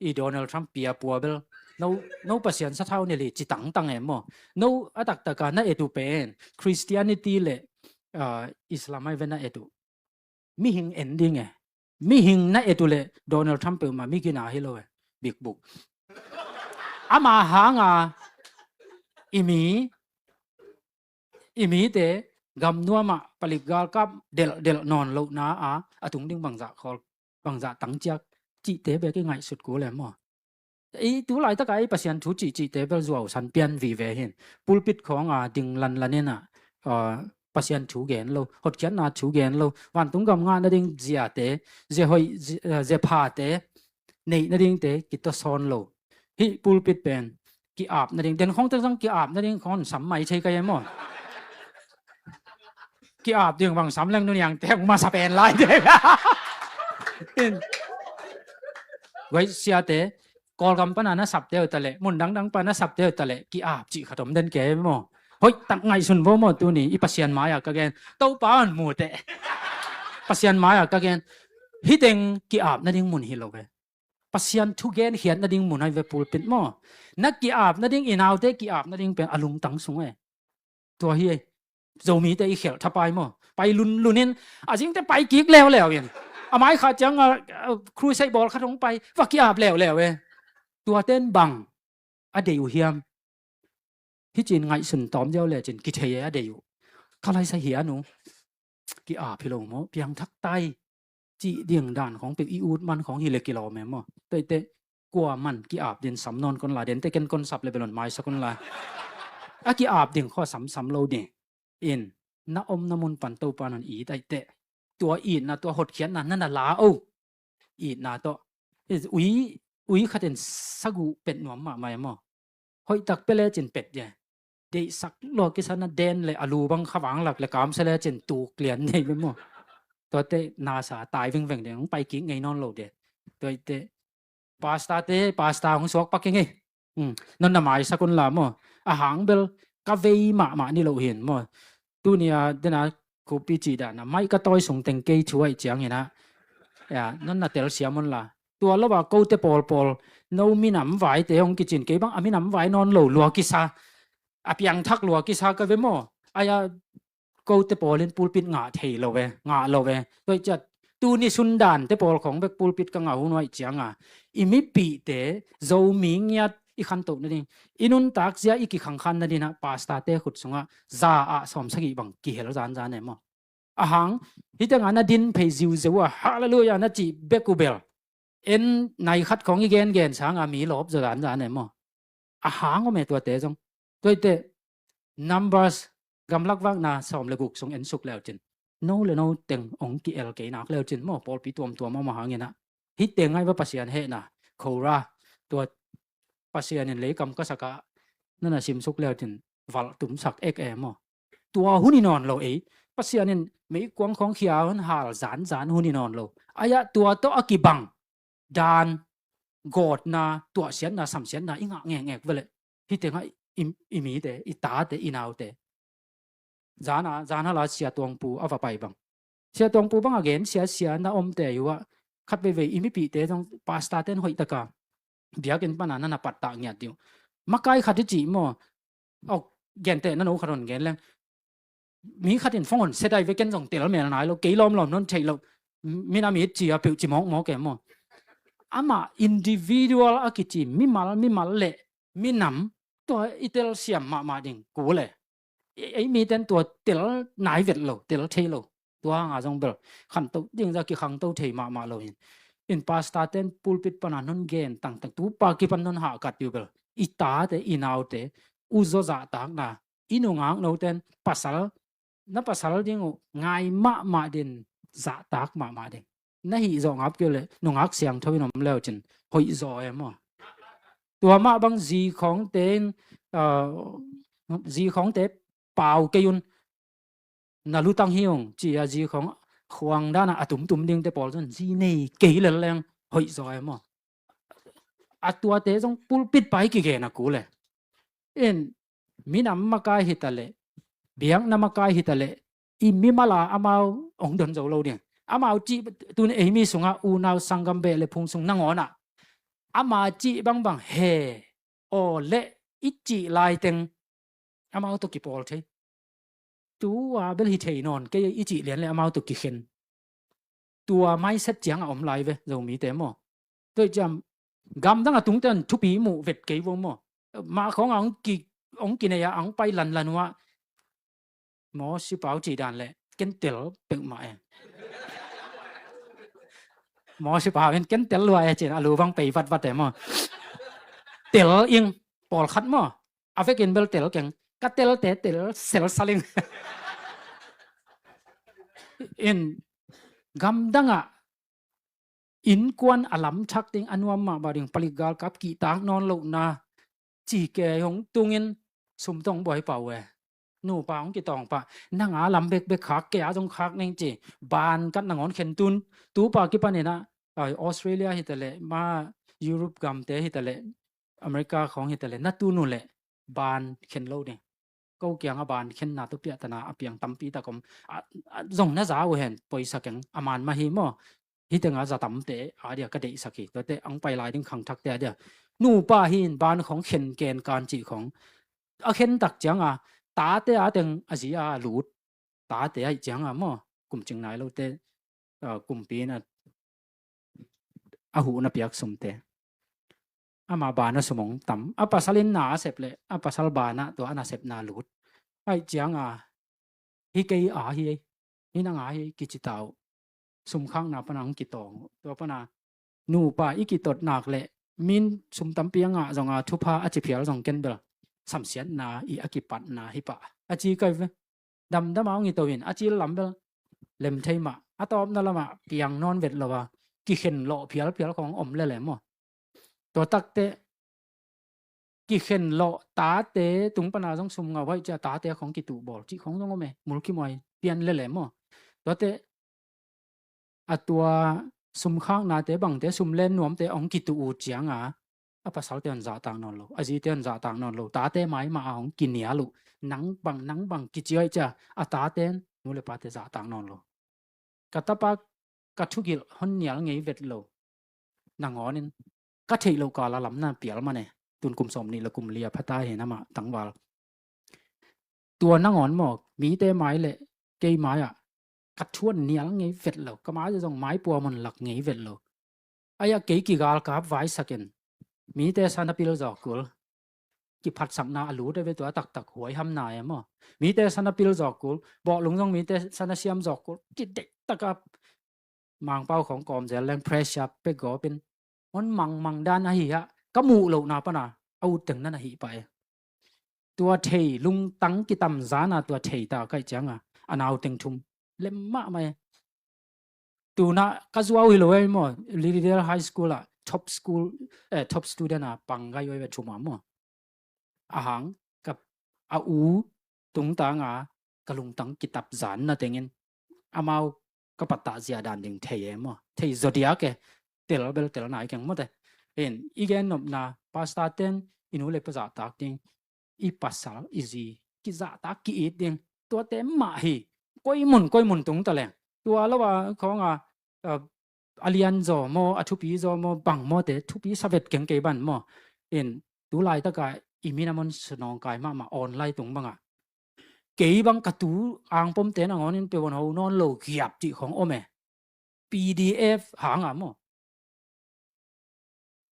i Donald Trump pia pua bel, no, no Pasian sathau ne li ci tangtang em maw. No a taktaka na et uh pen Christianity le, ah, Islam ai ve na et uh. Mihing en ding e. Mihing na et uh le Donald Trump peuhmah mi gina hi lo e. Big book. Ama hanga I mi, i mite gam nuamah palip galkap delhdelh nawn lohna a, a tung ding bangzah khawl, bangzah tangciak cihte bek i ngaihsut kul e maw? I tu laitaka i Pasian thu cihcihte bel zuau san pian vive hin. Pulpit khawnga ding lanlan inah, ah, Pasian thu gen lo, hotkhiatna thu gen lo, vantung gam ngah nading ziate, zia hoih, zi-, ah, zia phate neih nadingte kitasawn lo. Hih pulpit pen ki-ap nading, den khawngte zong ki-ap nading khawn sam mai thei ka e maw? Ki-ap ding bang sam leng nuniangte hong masa pen lai ding. In, guai siate, Kawlgam pana na sapte uh taleh, mun dangdang pana sapte uh taleh, ki-ap cih khat om den kei maw? Hoih tak ngaihsun vo maw tuni, i Pasian mai-ah ka gen. Topa hong muteh. Pasian mai-ah ka gen. Hih teng ki-ap nading mun hi lo ve. Pasian thu genkhiat nading mun ahi ve pulpit maw? Na ki-ap nading, i naute ki-ap nading pen a lungtang sung e. Tua hi e. Zomite i khelh thapai maw? Pai lunlun in, a zingte pai kik leuleu in. A mai kha ciang a, a, crusade bawl khat hong pai, va ki-ap leuleu e. Tuaten bang a deih uh hiam? Hih cin ngaihsun tawm ziau lecin kithei e a deih uh. Ka laisa hian uh. Ki-ap hi lo maw? Piangthak tai. Cih ding dan khawng peuh i ut man khawng hi le kilawm e maw? Tuaite kua man ki-ap din sam nawn kon la, dente ken kon sap le belon maisak kon la. A ki-ap ding khua samsam lo ding. In, na omna mun pan Topa in hong it aih teh. Tua itna, tua hotkhiatna, na na la o. Itna tawh. Ui, ui khatin sagu pet nuam mahmah e maw? Hoih tak pia lecin pet dia. Deihsak lua kisa na den le a lu bang kha vanglak le kamsia lecin tuk lian nei ve maw? Tuate nasa tai vingveng ding, hong pai kik ngei nawn lo dia. Tuaite. Pastor te, pastor hong suak pak ing ei. Hmm. Non na maisak un la maw? A hang bel ka vei mahmah ni lo hin maw? Tuni a dena khupi cih dana, maih ka tawi sung teng kei thu aih ciangin ah. Ya, non na telsiam un la. Tua lo a kote pawlpawl, no minam vaite hong kicin kei bang, a minam vai nawn lo lua kisa. A piangthak lua kisa ka ve maw? Ai a kote pawl in pulpit ngah thei lo ve, ngah lo ve. Tua ciat, tuni sundante pawl khawng bek pulpit ka ngah hun uh aih cianga, i mipihte, Zomi ngiat i khantoh nading, i nuntak zia i kikhangkhan nadinah, pastor te khut sungah, za ah sawmsagih bang kihel zanzan e maw? A hang, hih tengah na din phei ziuziu a, hallelujah na cih bek uh bel. En nai khat khawng i gengen sanga mi lawp zaw zanzan e maw? A hang om e tuate zong. Tuaite, Numbers, gamlak vakna sawm le guk sung en suk leucin. No le no teng ong ki-el kei nak leucin maw, pawlpi tuamtuam a om a hangin ah. Hih teng aih va Pasian hehna, Korah, tua Pasian in leikam ka sakah, nana simsuk leucin, valh tumsak ek e maw? Tua hun hi nawn lo ei. Pasian in meikuang khawng khia hun hal zanzan hun hi nawn lo. Ai ah tua tawh a kibang dan, gawtna, tuahsiatna, samsiatna i ngah ngekngek veleh. Hih tengah i, i mite, i tate, i naute. Zana, zana la Sia Tuangpu a va pai bang. Sia Tuangpu bang a gen sia sia na omte uh ah. Khat veivei i mipihte zong pastor ten hoihtaka biakinn pana nana pattah ngiat dih uh. Makai khat i cih maw? Ok, gente na no khat hon gen leng. Mi khat in phone hon set ai ve, ken zong tel mel nai lo, kei lawmlawm non theih lo. Minam it ci a peuh ci mawkmawk e maw? Amah individual a kici mimal, mimal le minam tua i telsiam mahmah ding kul e. Ei, ei miten tua tel nai vet lo, tel thei lo. Tua hanga zong bel khanto ding za kikhangto thei mahmah lo hin. In pastor ten pulpit pana non gen tangtang, tupa kipan non hahkat uh bel, i tate, i naute, u zaw zahtakna, i nungak noten pasal, na pasal ding uh ngai mahmah din, zahtak mahmah ding. Na hih zawh ngap kei leh nungak siangtho in om leucin hoih zaw e maw? Tua mah bang zi khawngte in, ah, zi khawngte pau kei un, na lutang hi ung ci a zi khawng khuang dana a tumtum dingte pawl zong zi nei kei lel leng hoih zaw e maw? A tuate zong pulpit pai kigen a kul e. In minam makai hitaleh, biakna makai hitaleh, i mimala amau ong don zo lo ding. Amau cih tun eimi sungah unau sanggam beh le phung sung nangawnah ama cih bangbang he aw le i cih laiteng amau tawh kipawl thei. Tua bel hi thei nawn kei i cih lian le amau tawh kikhen. Tua maiset ciang a om lai ve Zomite maw? Tua ciam gamdang a tungte an thupi muh vet kei vo maw? Mah khawng a hong ki hong kinei a, hong pai lanlan uh ah, Mawsi pau cih dan leh ken tel peuhmah e. Mawsi pau in ken tel lua e ci-in a lu bang pei vatvat e maw. Tel ing, pawlkhat maw. A vekin bel tel keng. Ka telte tel selsal ing. In gamdang ah innkuan a lam thak ding, a nuam mah bah ding, palik galkap kihtak nawn lohna ci kei hong tungin sum tawh hong buai pah uh e. Nupa hong kitawng pah, nang a lam bekbek khak, kei a zong khak ning ci, ban kat nangawn khen tun. Tupa kipanin ah, ai, Australia hi ta leh, ma Europe gamte hi ta leh, America khawng hi ta leh, na tun uh leh ban khen lo ding. Ko kiangah ban khenna tawh piahtana a piang tampi tak om. A, a, zong na za uh hen, poisa keng, a man mah hi maw. Hih tengah za tamte a dia ka deihsak hi. Tuate hong pai lai ding khangthakte a dia. Nupa hi in ban khawng khen ken kan cih khawng. A khen tak ciangah, tate a teng a zi a lut. Tate aih ciangah maw. Kum cing nai lote, ah, kumpi in a a huh na piak sumte. Ama ban a sum hong tam. A pasal in na a sep leh, a pasal ban ah tua a nasepna lut. Aih ciangah, hih kei a hi ei, hih nang a hi ei, kici ta uh. Sum khakna pana hong kitawng uh. Tua pana, nupa i kitot nak leh, min sum tampi a ngah zong a thupha a ci phial zong ken bel samsiatna i a kipatna hi pah. A ci kai ve. Damdam a hong i to in, a cil lam bel lem thei mah, a tawpna lamah piang nawn vet lo a, kikhen lawh phialphial khawng om lele maw. Tua takte, kikhen lawh tate tung pana zong sum ngah uh aih cia tate khawng kituh bawl cih khawng zong om e, mulkimhuai pian lele maw. Tuate, a tua sum khaknate bangte, sum len nuamte hong kituh uh ciangah, a pasalte hong zahtak nawn lo, a zite hong zahtak nawn lo, tate maimah a hong kinial uh, nang bang, nang bang kici uh aih cia, a taten nu le pate zahtak nawn lo. Ka tapa ka thugilh hong nial ngei vet lo. Nangawn in ka theih loh kal a lamna pial mah ne. Tun kum sawm nih le kum li a pha ta hi na mah tangval. Tua nangawn maw, mite mai le kei mai ah ka thu hong nial ngei vet lo. Ka mai zong mai pua mun lak ngei vet lo. Aih a kei kigalkap vaisak in mite sana pil zawk kul. Kiphatsakna a lut a ve tua taktak huaihamna e maw. Mite sana pil zawk kul, bawhlung zong mite sana siam zawk kul. Kideih taka Mangpau khawng kawm zel leng pressure pek gawp in hong mangmang dan ahi ah, ka muh lohna pana a ut teng na na hih pah e. Tua thei lungtang kitamzana tua thei ta kaih cianga a nau teng thum lem mahmah e. Tuna ka zuau hi lo e maw, Lilydale High School ah top school, eh, top student a pang gai oi ve thum a maw. Ahang ka, a u tungtanga ka lungtang kitapzanna tengin amau ka pattah zia dan ding thei e maw. Thei zaw diak e, tel bel tel nai keng maw te. Hin i gen nopna, pastor ten i nu le pa zahtak ding, i pasal i zi kizahtak ki-it ding, tuate mah hi. Koi mun koi mun tung ta leng tua lo a khawnga, a, a lian zaw maw, a thupi zaw maw, bang maw te thupi sa vet keng kei ban maw. In tu laitaka i minam hong sunawngkai mahmah online tung banga kei bang ka tu angpomte nangawnin peuh hong ho nawn lo giap cih khawng om e. P D F hanga maw.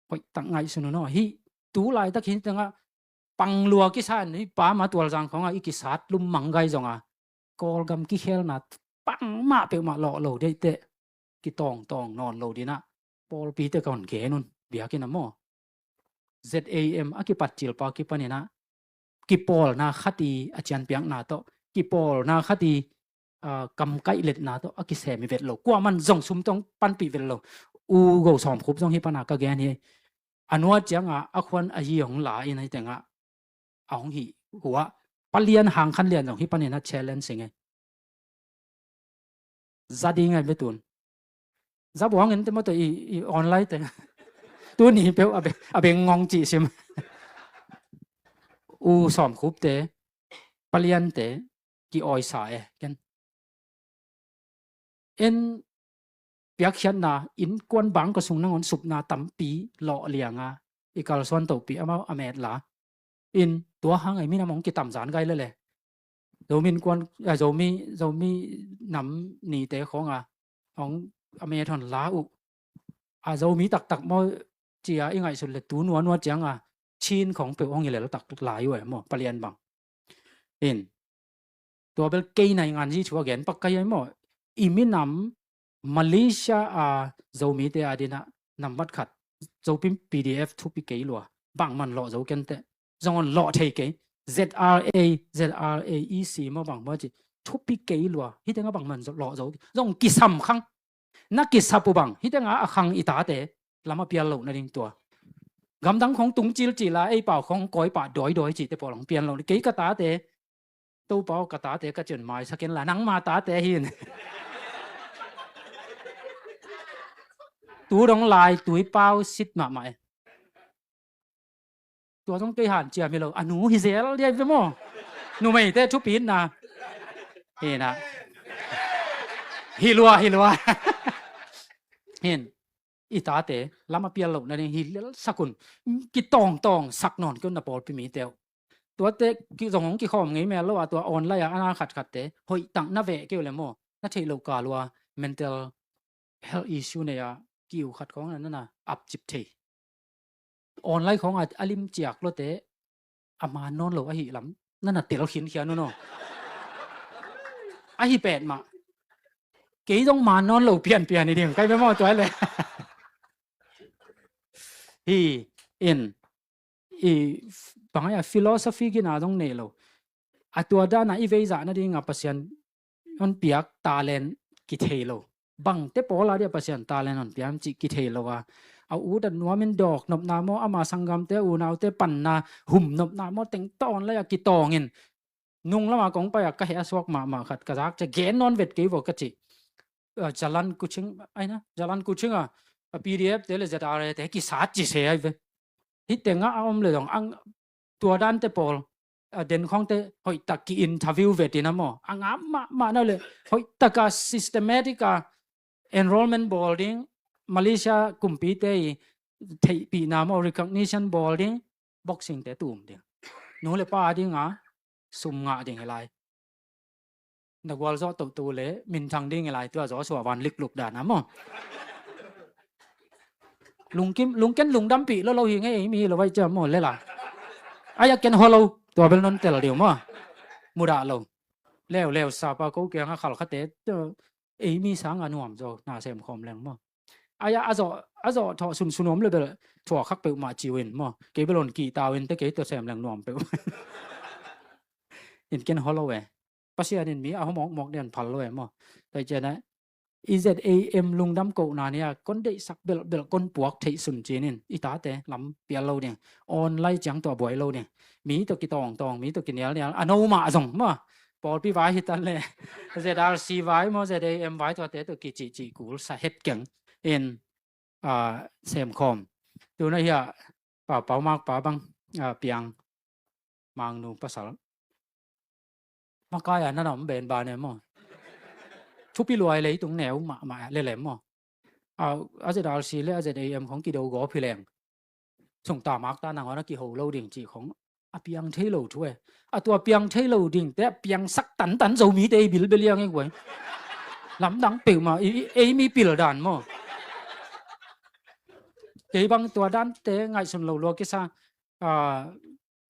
Hoih tak ngaihsun un aw. Hih tu laitak hi tengah panglua kisa in hih pa ma tualzang khawnga i kisat lum manggai zonga Kawlgam kikhelna pangmah peuhmah lawh lo deihte kitawngtawng nawn lo dinah pawlpite ka hon gen un biakinn a maw. Z A M a kipat cilpa kipaninah kipawlna khat i a cianpiakna tawh, kipawlna khat i, ah, kamkaih letna tawh a kisem i vet lo. Kuaman zong sum tawh panpih vet lo. U Go Sawmkhup zong hih pana ka gen hi. A nuat cianga a khuan a yi hong la in hih tengah a hong hih hua palian hang khan lian zong hih paninah challenge sing e. Za ding ai betun. Za buang in te maw tawh i, i online te. Tuni peuh a be, a be ngong cih sim. U Sawmkhup te, palian te, ki-awisa e, ken. En piakkhiatna, innkuan bangkua sung nangawn supna tampi lawh lianga i kalsuan tohpi amau a metla. In tua hang ei minam hong kitamzan gai lele. Zomi innkuan, a, Zomi, Zomi nam nite khawnga hong a met hon la uh. A Zomi taktak maw cia i ngaihsut le tu nuanua cianga Chin khawng peuh hong hi lel tak lai uh e maw, palian bang. In, tua bel kei naingan zi thu a gen pak ka hi ai maw. I minam Malaysia a Zomite a dinah nambat khat, Zopim P D F thupi kei lua. Bangman lawh zo kenteh. Zong on lawh thei kei. Z R A, Z R A E C maw bang maw ci. Thupi kei lua. Hih tengah bangman lawh zo. Zong kisam khang. Na kisap uh bang. Hih tengah a khang i tate. Lam a pial loh nading tua. Gamdang khong tung cilcil a, ei pau khong kawi pah dawidawi cihte pawl hong pian loh. Kei ka tate. Topa aw ka tate ka cian maisak in la nangma tate hin. Tu dong lai tui pau sit mahmah e. Tua zong kei hanciam hi lo, a nu hi zel dia ve maw. Numeite thupitna. Hi na. Hi lua, hi lua. Hin. I tate lam a pial loh nading hi lel sak un. Kitawngtawng sak nawn kei un na pawlpi mite uh. Tuate kizong hong kikhawm ngei mel lo a tua online a ana khatkhatte. Hoih tang na veh kei uh le maw. Na theih loh kal ua mental health issue nei a kiu khat khawng na na apcip thei. Online khawng a lim ciak lote a man nawn lo ahi lam na na tel khinkhia nunawh. Ahi pet mah. Kei zong man nawn lo pianpian i ding kai be maw tuai le. Hi in i bangai a philosophy gina zong nei lo. A tua dana i veizah nadinga Pasian hon piak talent kithei lo. Bangte pawl a dia Pasian talent hon piam cih kithei lo a. A ut a nuamin dawk nopna maw ama sanggamte unaute panna hum nopna maw teng tawn lai a kitawngin. Nung lama kong pai a ka heh a suak mahmah khat ka zak cia gen nawn vet kei vaw ka cih. Jalan Kuching aina Jalan Kuching a P D F te le Z R A te kisat ci se ai ve. Hih tengah a om le dong ang tua dante pawl a den khawngte hoih tak ki interview vetin a maw a ngam mahmah na le hoih taka systematic a enrollment bawl ding Malaysia kumpite i theihpihna maw recognition bawl ding boxing te tum ding nu le pa dinga sum ngah ding hi lai. Na gualzawh tohto le minthang ding i lai tua zawh suah van liklup dan a maw. Lungkim lungken lungdampih lo lo hi ngei ei mi hi lo vai cia maw lela. Ai a ken haw lo tua bel non tel deu maw. Mudah lo. Leuleu sapa ko kianga khalkhate ei mi sanga nuam zo na sem khawm leng maw. Ai a a zawh a zawh thawh sunsun om le bel thua khak peuhmah ciu in maw kei bel on kih tau in te kei tua sem leng nuam peuh. In ken haw lo e. Pasian in mi a hawmawkmawk dian phal lo e maw. Tua ciana i Z A M lungdam kohna nia kon deihsak belhbelh kon puak theih sun cinin i tate lam pial lo ding. Online ciang tua buai lo ding. Mi tua kitawngtawng mi tua kinialnial a no mah zong maw. Pawlpi vai hitan le Z R C vai maw Z A M vai tuate tua kicihcih kul sa het keng in semkhawm. Tuna hia pau pau makpa bang piang mangnu pasal makai a nana om ben ba ne maw. Thupi luai leitung neu mahmah lelem maw. A Z R C le a Z A M khong kido gawp hi leng sungta makta nangawn a kiho lo ding cih khong a piang thei lo thu e. A tua piang thei lo ding te a piangsak tantan Zomite i bilbeliang e guai. Lamdang peuhmah ei mi pil dan maw. Kei bang tua dante ngaihsun lo lua kisa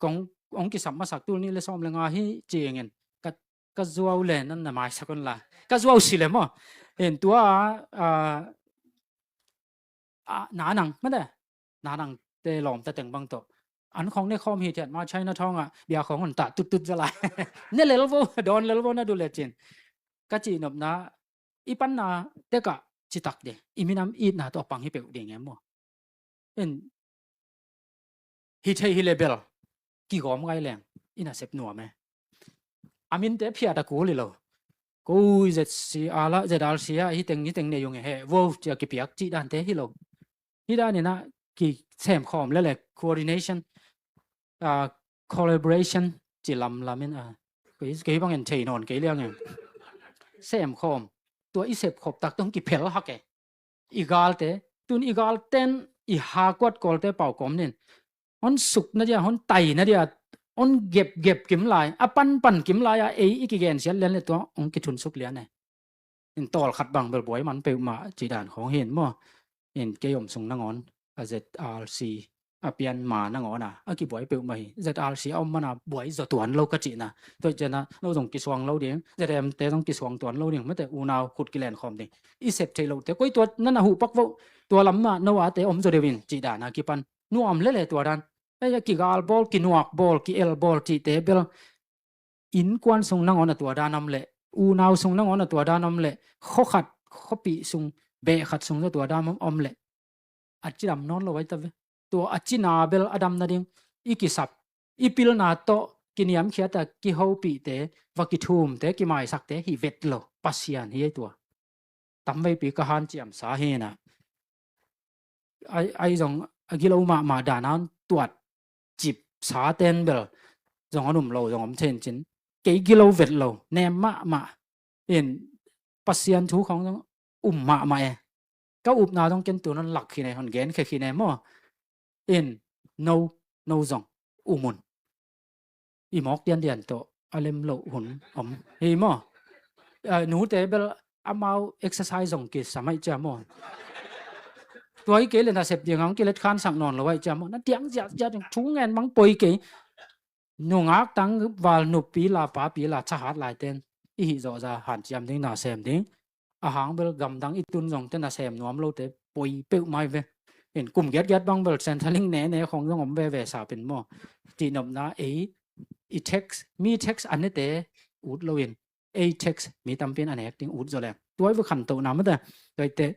kong ong kisam masak tul nih le sawm le nga hi cingin ka zuau le nan na maisak un la ka zuau si le maw. En tua nanang mate nanang te lawmta teng bang tawh an khawng ne khawm hi thiat ma China thawngah bia khawng hun tah tuttut za lai. Ne lel vo dawn lel vo na du le cin ka cihnopna i panna tekah citak ding i minam itna tawh pang hi peuh ding em maw. En hi thei hi le bel kigawm ngai leng i nasep nuam e. A minte phiat a kul hi lo. Ko Z C R la Z R C a hi teng hi teng nei ung e he vo cia kipiak cih dante hi lo. Hi daninah kisemkhawm le le coordination collaboration ci lamlamin kei bangin thei nawn kei liangin semkhawm tua i sepkhop tak tong kiphel hak e. I galte tun i galten i hakuat kawlte pau kawm nin hon sukna dia hon taina dia hon gepgep kim lai a panpan kim lai a ei i kigensiat lian le tua hong kithunsuk lian e. In tawlkhat bang bel buai man peuhmah cih dan khawng hin maw. In kei om sung nangawn a Z R C a pian ma nangawn a, a kibuai peuhmah hi. Z R C a om mana buai zaw tuan lo ka cihna. Tua ciangin no zong kisuang lo ding, Z M te zong kisuang tuan lo ding, mate unau khut kilen khawm ding. I sep theih lohte, koi tua na na huh pak voh, tua lam mah no a te om zaw deuh in cih dan a kipan. Nuam lele tua dan. Ei, a kigal bawl, kinuak bawl, ki-el bawl cihte bel innkuan sung nangawn a tua dan om leh, unau sung nangawn a tua dan om leh, khua khat, khuapih sung, beh khat sung zong tua dan om, om leh, a cidam nawn lo ahi ta ve. Tua a cina bel a dam nading, i kisap, i pilna tawh, kiniamkhiat a kihopihte, va kithumte, kimaisakte, hi vet lo, Pasian hi ei tua. Tamveipi ka hanciamsa hi na. Ai, ai zong a gilo mahmah dan a tuat cip sa ten bel zong a num lo zong om thencin. Kei gilo vet lo, nem mahmah. In Pasian thu khong zong um mahmah e. Ka upna zong ken tu non lak hi ne, hon gen khe hi ne maw. In no, no zong um un. I mawk diandian tawh a lem loh hun om hi maw? Ah, nute bel amau exercise zong kisam aih cia maw? Tua hi kei le nasep ding hong kilet khansak nawn lo aih cia maw? Na tiang ziahziah ding thu ngen mang poi kei. Nungak tangval nupi la papi la thahat laiten i hih zawhza hanciam ding, nasem ding. A hang bel gamdang i tun zongte nasem nuam lote poi peuhmah hi ve. In kum giatgiat bang bel Centrelink nene khong zong om veve sapin maw? Cihnopna ei, i tax, mi tax a nete ut loin ei tax mi tampi in a nek ding ut zaw leng. Tua hi ve khantohna mate. Tua hi te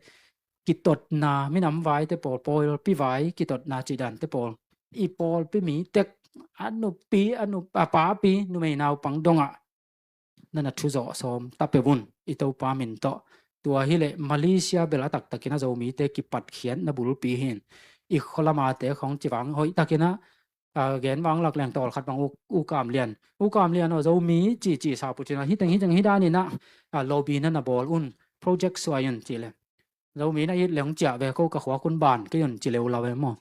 kitotna, minam vaite pawl, pawlpi vai kitotna cih dante pawl. I pawlpi mi tek, a nupi, a nup-, a papi, numei naupang dongah na na thuzawh sawm ta peuh un, i Topa min tawh. Tua hileh Malaysia bel a taktakin a Zomite kipatkhiatna bulpi hi in. I khualamate khong ci vang hoih takin a, a, gen vang lak leng tawlkhat bang U, U Kam Lian. U Kam Lian aw, Zomi ci, ci sa pu cin a, hiteng, hiteng hi danin a, a, lobby na na bawl un, project suai un ci le. Zomi na it le hong ciah ve, ko ka khua kun ban kei un ci leu la ve maw?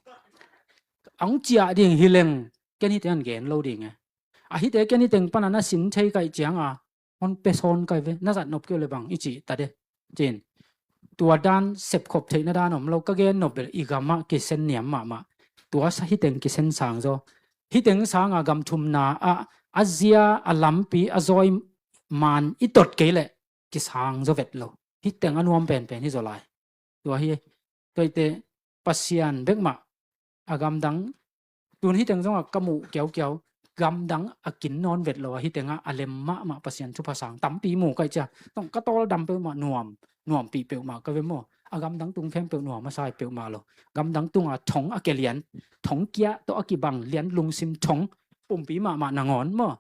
Hong ciah ding hi leng, ken hiteng an gen lo ding e. A hite ken hiteng pana na sin thei kaih cianga hon pe sawn kai ve, na zat nop keu le bang i cih ta de. Cin. Tua dan sepkhop theihna dan om lo, ka gen nop bel i gamah kisen niam mahmah. Tua sa hiteng kisen sang zaw. Hiteng sanga gam thumna ah a zia, a lampi, a zawi man i tot kei leh kisang zaw vet lo. Hiteng a nuam penpen hi zaw lai. Tua hi, tua hi te Pasian bek mah a gamdang, tun hiteng zongah ka muh kiaukiau, gamdang a kin nawn vet lo a, hitengah a lem mahmah Pasian thupha sang tampi mu kaih cia. Tong ka tawl dam peuhmah nuam, nuampih peuhmah ka ve maw. A gamdang tung khempeuh nuam a sai peuhmah lo. Gamdang tunga thong a ke lian, thong kia tawh a kibang lian lungsim thong, pumpi mahmah nangawn maw.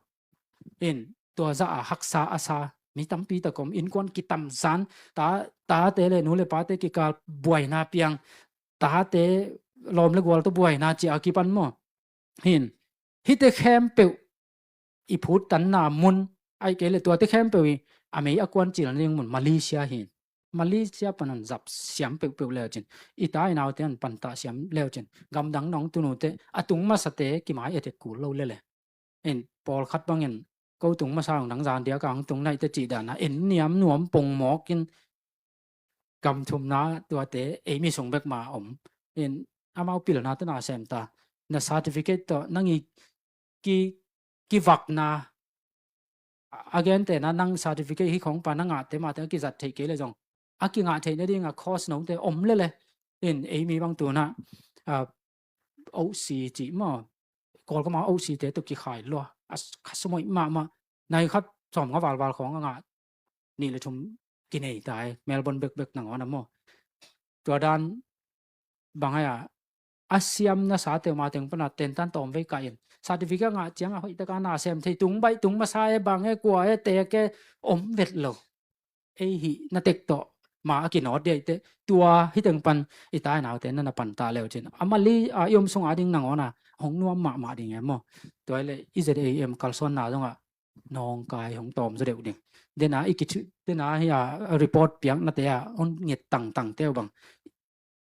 In, tua zah a haksa a sa mi tampi tak om, innkuan kitamzan, ta, tate le nu le pate kikal buaina piang, tate lawm le gual tawh buaina cia a kipan maw. Hin, hite khempeuh i phuttanna mun, aih kei le tuate khempeuh i a mei a kuan cil nading mun Malaysia hin. Malaysia pan hon zap siam peuhpeuh leu cin, i ta i naute hon pantah siam leu cin, gamdang nong tunute a tung masate kimai etet kul lo lele. In pawlkhat bangin ko tung masa hong dang zan dia ka hong tung naih te cih dana en niam nuam pongmawk in gam thumna tuate ei mi sung bek ma om. In amau pilna te na sem ta, na certificate tawh nang i ki, kivakna a, a gente na nang certificate hi khong pa na ngahte mahte a kizat theih kei le zong a kingah theih nadinga course note om lele. In ei mi bang tuna, a, O C cih maw, Kawlgam a O C te tawh kikhai lua, a s-, kha sumoih mahmah, nai khat sawmnga valval khawng a ngah nih le thum kinei tai, Melbourne bekbek nangawn a maw. Tua dan bang ai a, a siam nasa teuh ma teng pana tentan tawm vei kah in, certificate ngah ciang a hoih taka na sem thei tung baih tung masa e, bang e, kua e, tek e, om vet lo. Ei hih na tek tawh ma a kinawt dia i te, tua hiteng pan i tai naute na na pantah leu cin. A Mali a i om sunga ding nangawn a hong nuam mahmah ding e maw. Tua i le i Z A M kalsuanna zongah nawngkai hong tawm zaw deuh ding. Dena i kicu, dena hi a report piaknate a hong nget tangtang teu bang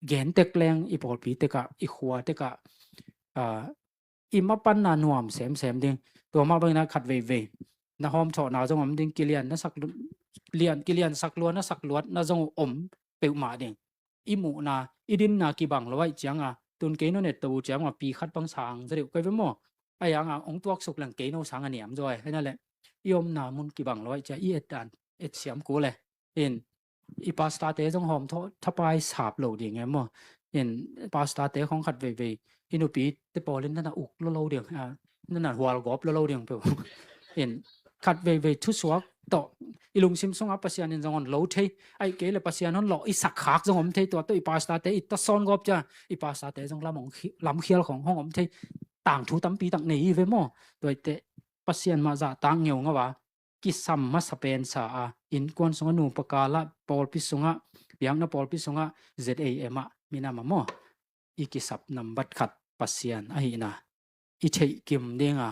gen tek leng i pawlpi tekah, i khua tekah, a, i mapanna nuam semsem ding. Tua mah bangin a khat veivei na hawmthawhna zong om ding, kilian na sak lu-, lian, kilian sak lua na sak luat na zong om peuhmah ding. I muhna, i dinna kibang lo aih cianga Tun kei no et to uh ciang a pi khat bang sang za deuh kai ve maw. A yang a ong tuak suk leng kei no sang a niam zaw ai. Hena le i omna mun kibang lo ai cia i et dan et siam ku le. In i pastor te zong hawm thaw thapai sap lo ding e maw. In pastor te khong khat veivei i nupi te pawlin nana uk lo lo ding, nana hual gawp lo lo ding pe. In khat veivei thusuak tawh i lungsim sungah Pasian in zong hon lo thei, ai kei le Pasian hon lo i sak khak zong om thei, tua tawh i pastor te i tasawn gawp cia i pastor te zong lam khial khong hong om thei. Tangthu tampi tak nei i ve maw. Tuaite Pasian mah zahtak ngeu ngau a kisam masa pensa a innkuan sungah nupa kalah pawlpi sungah biakna pawlpi sungah Z A M ah minam a maw i kisap nambat khat Pasian ahihna i theih kim dinga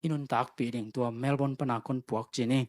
i nuntakpih ding tua Melbourne pana kon puak ci ni.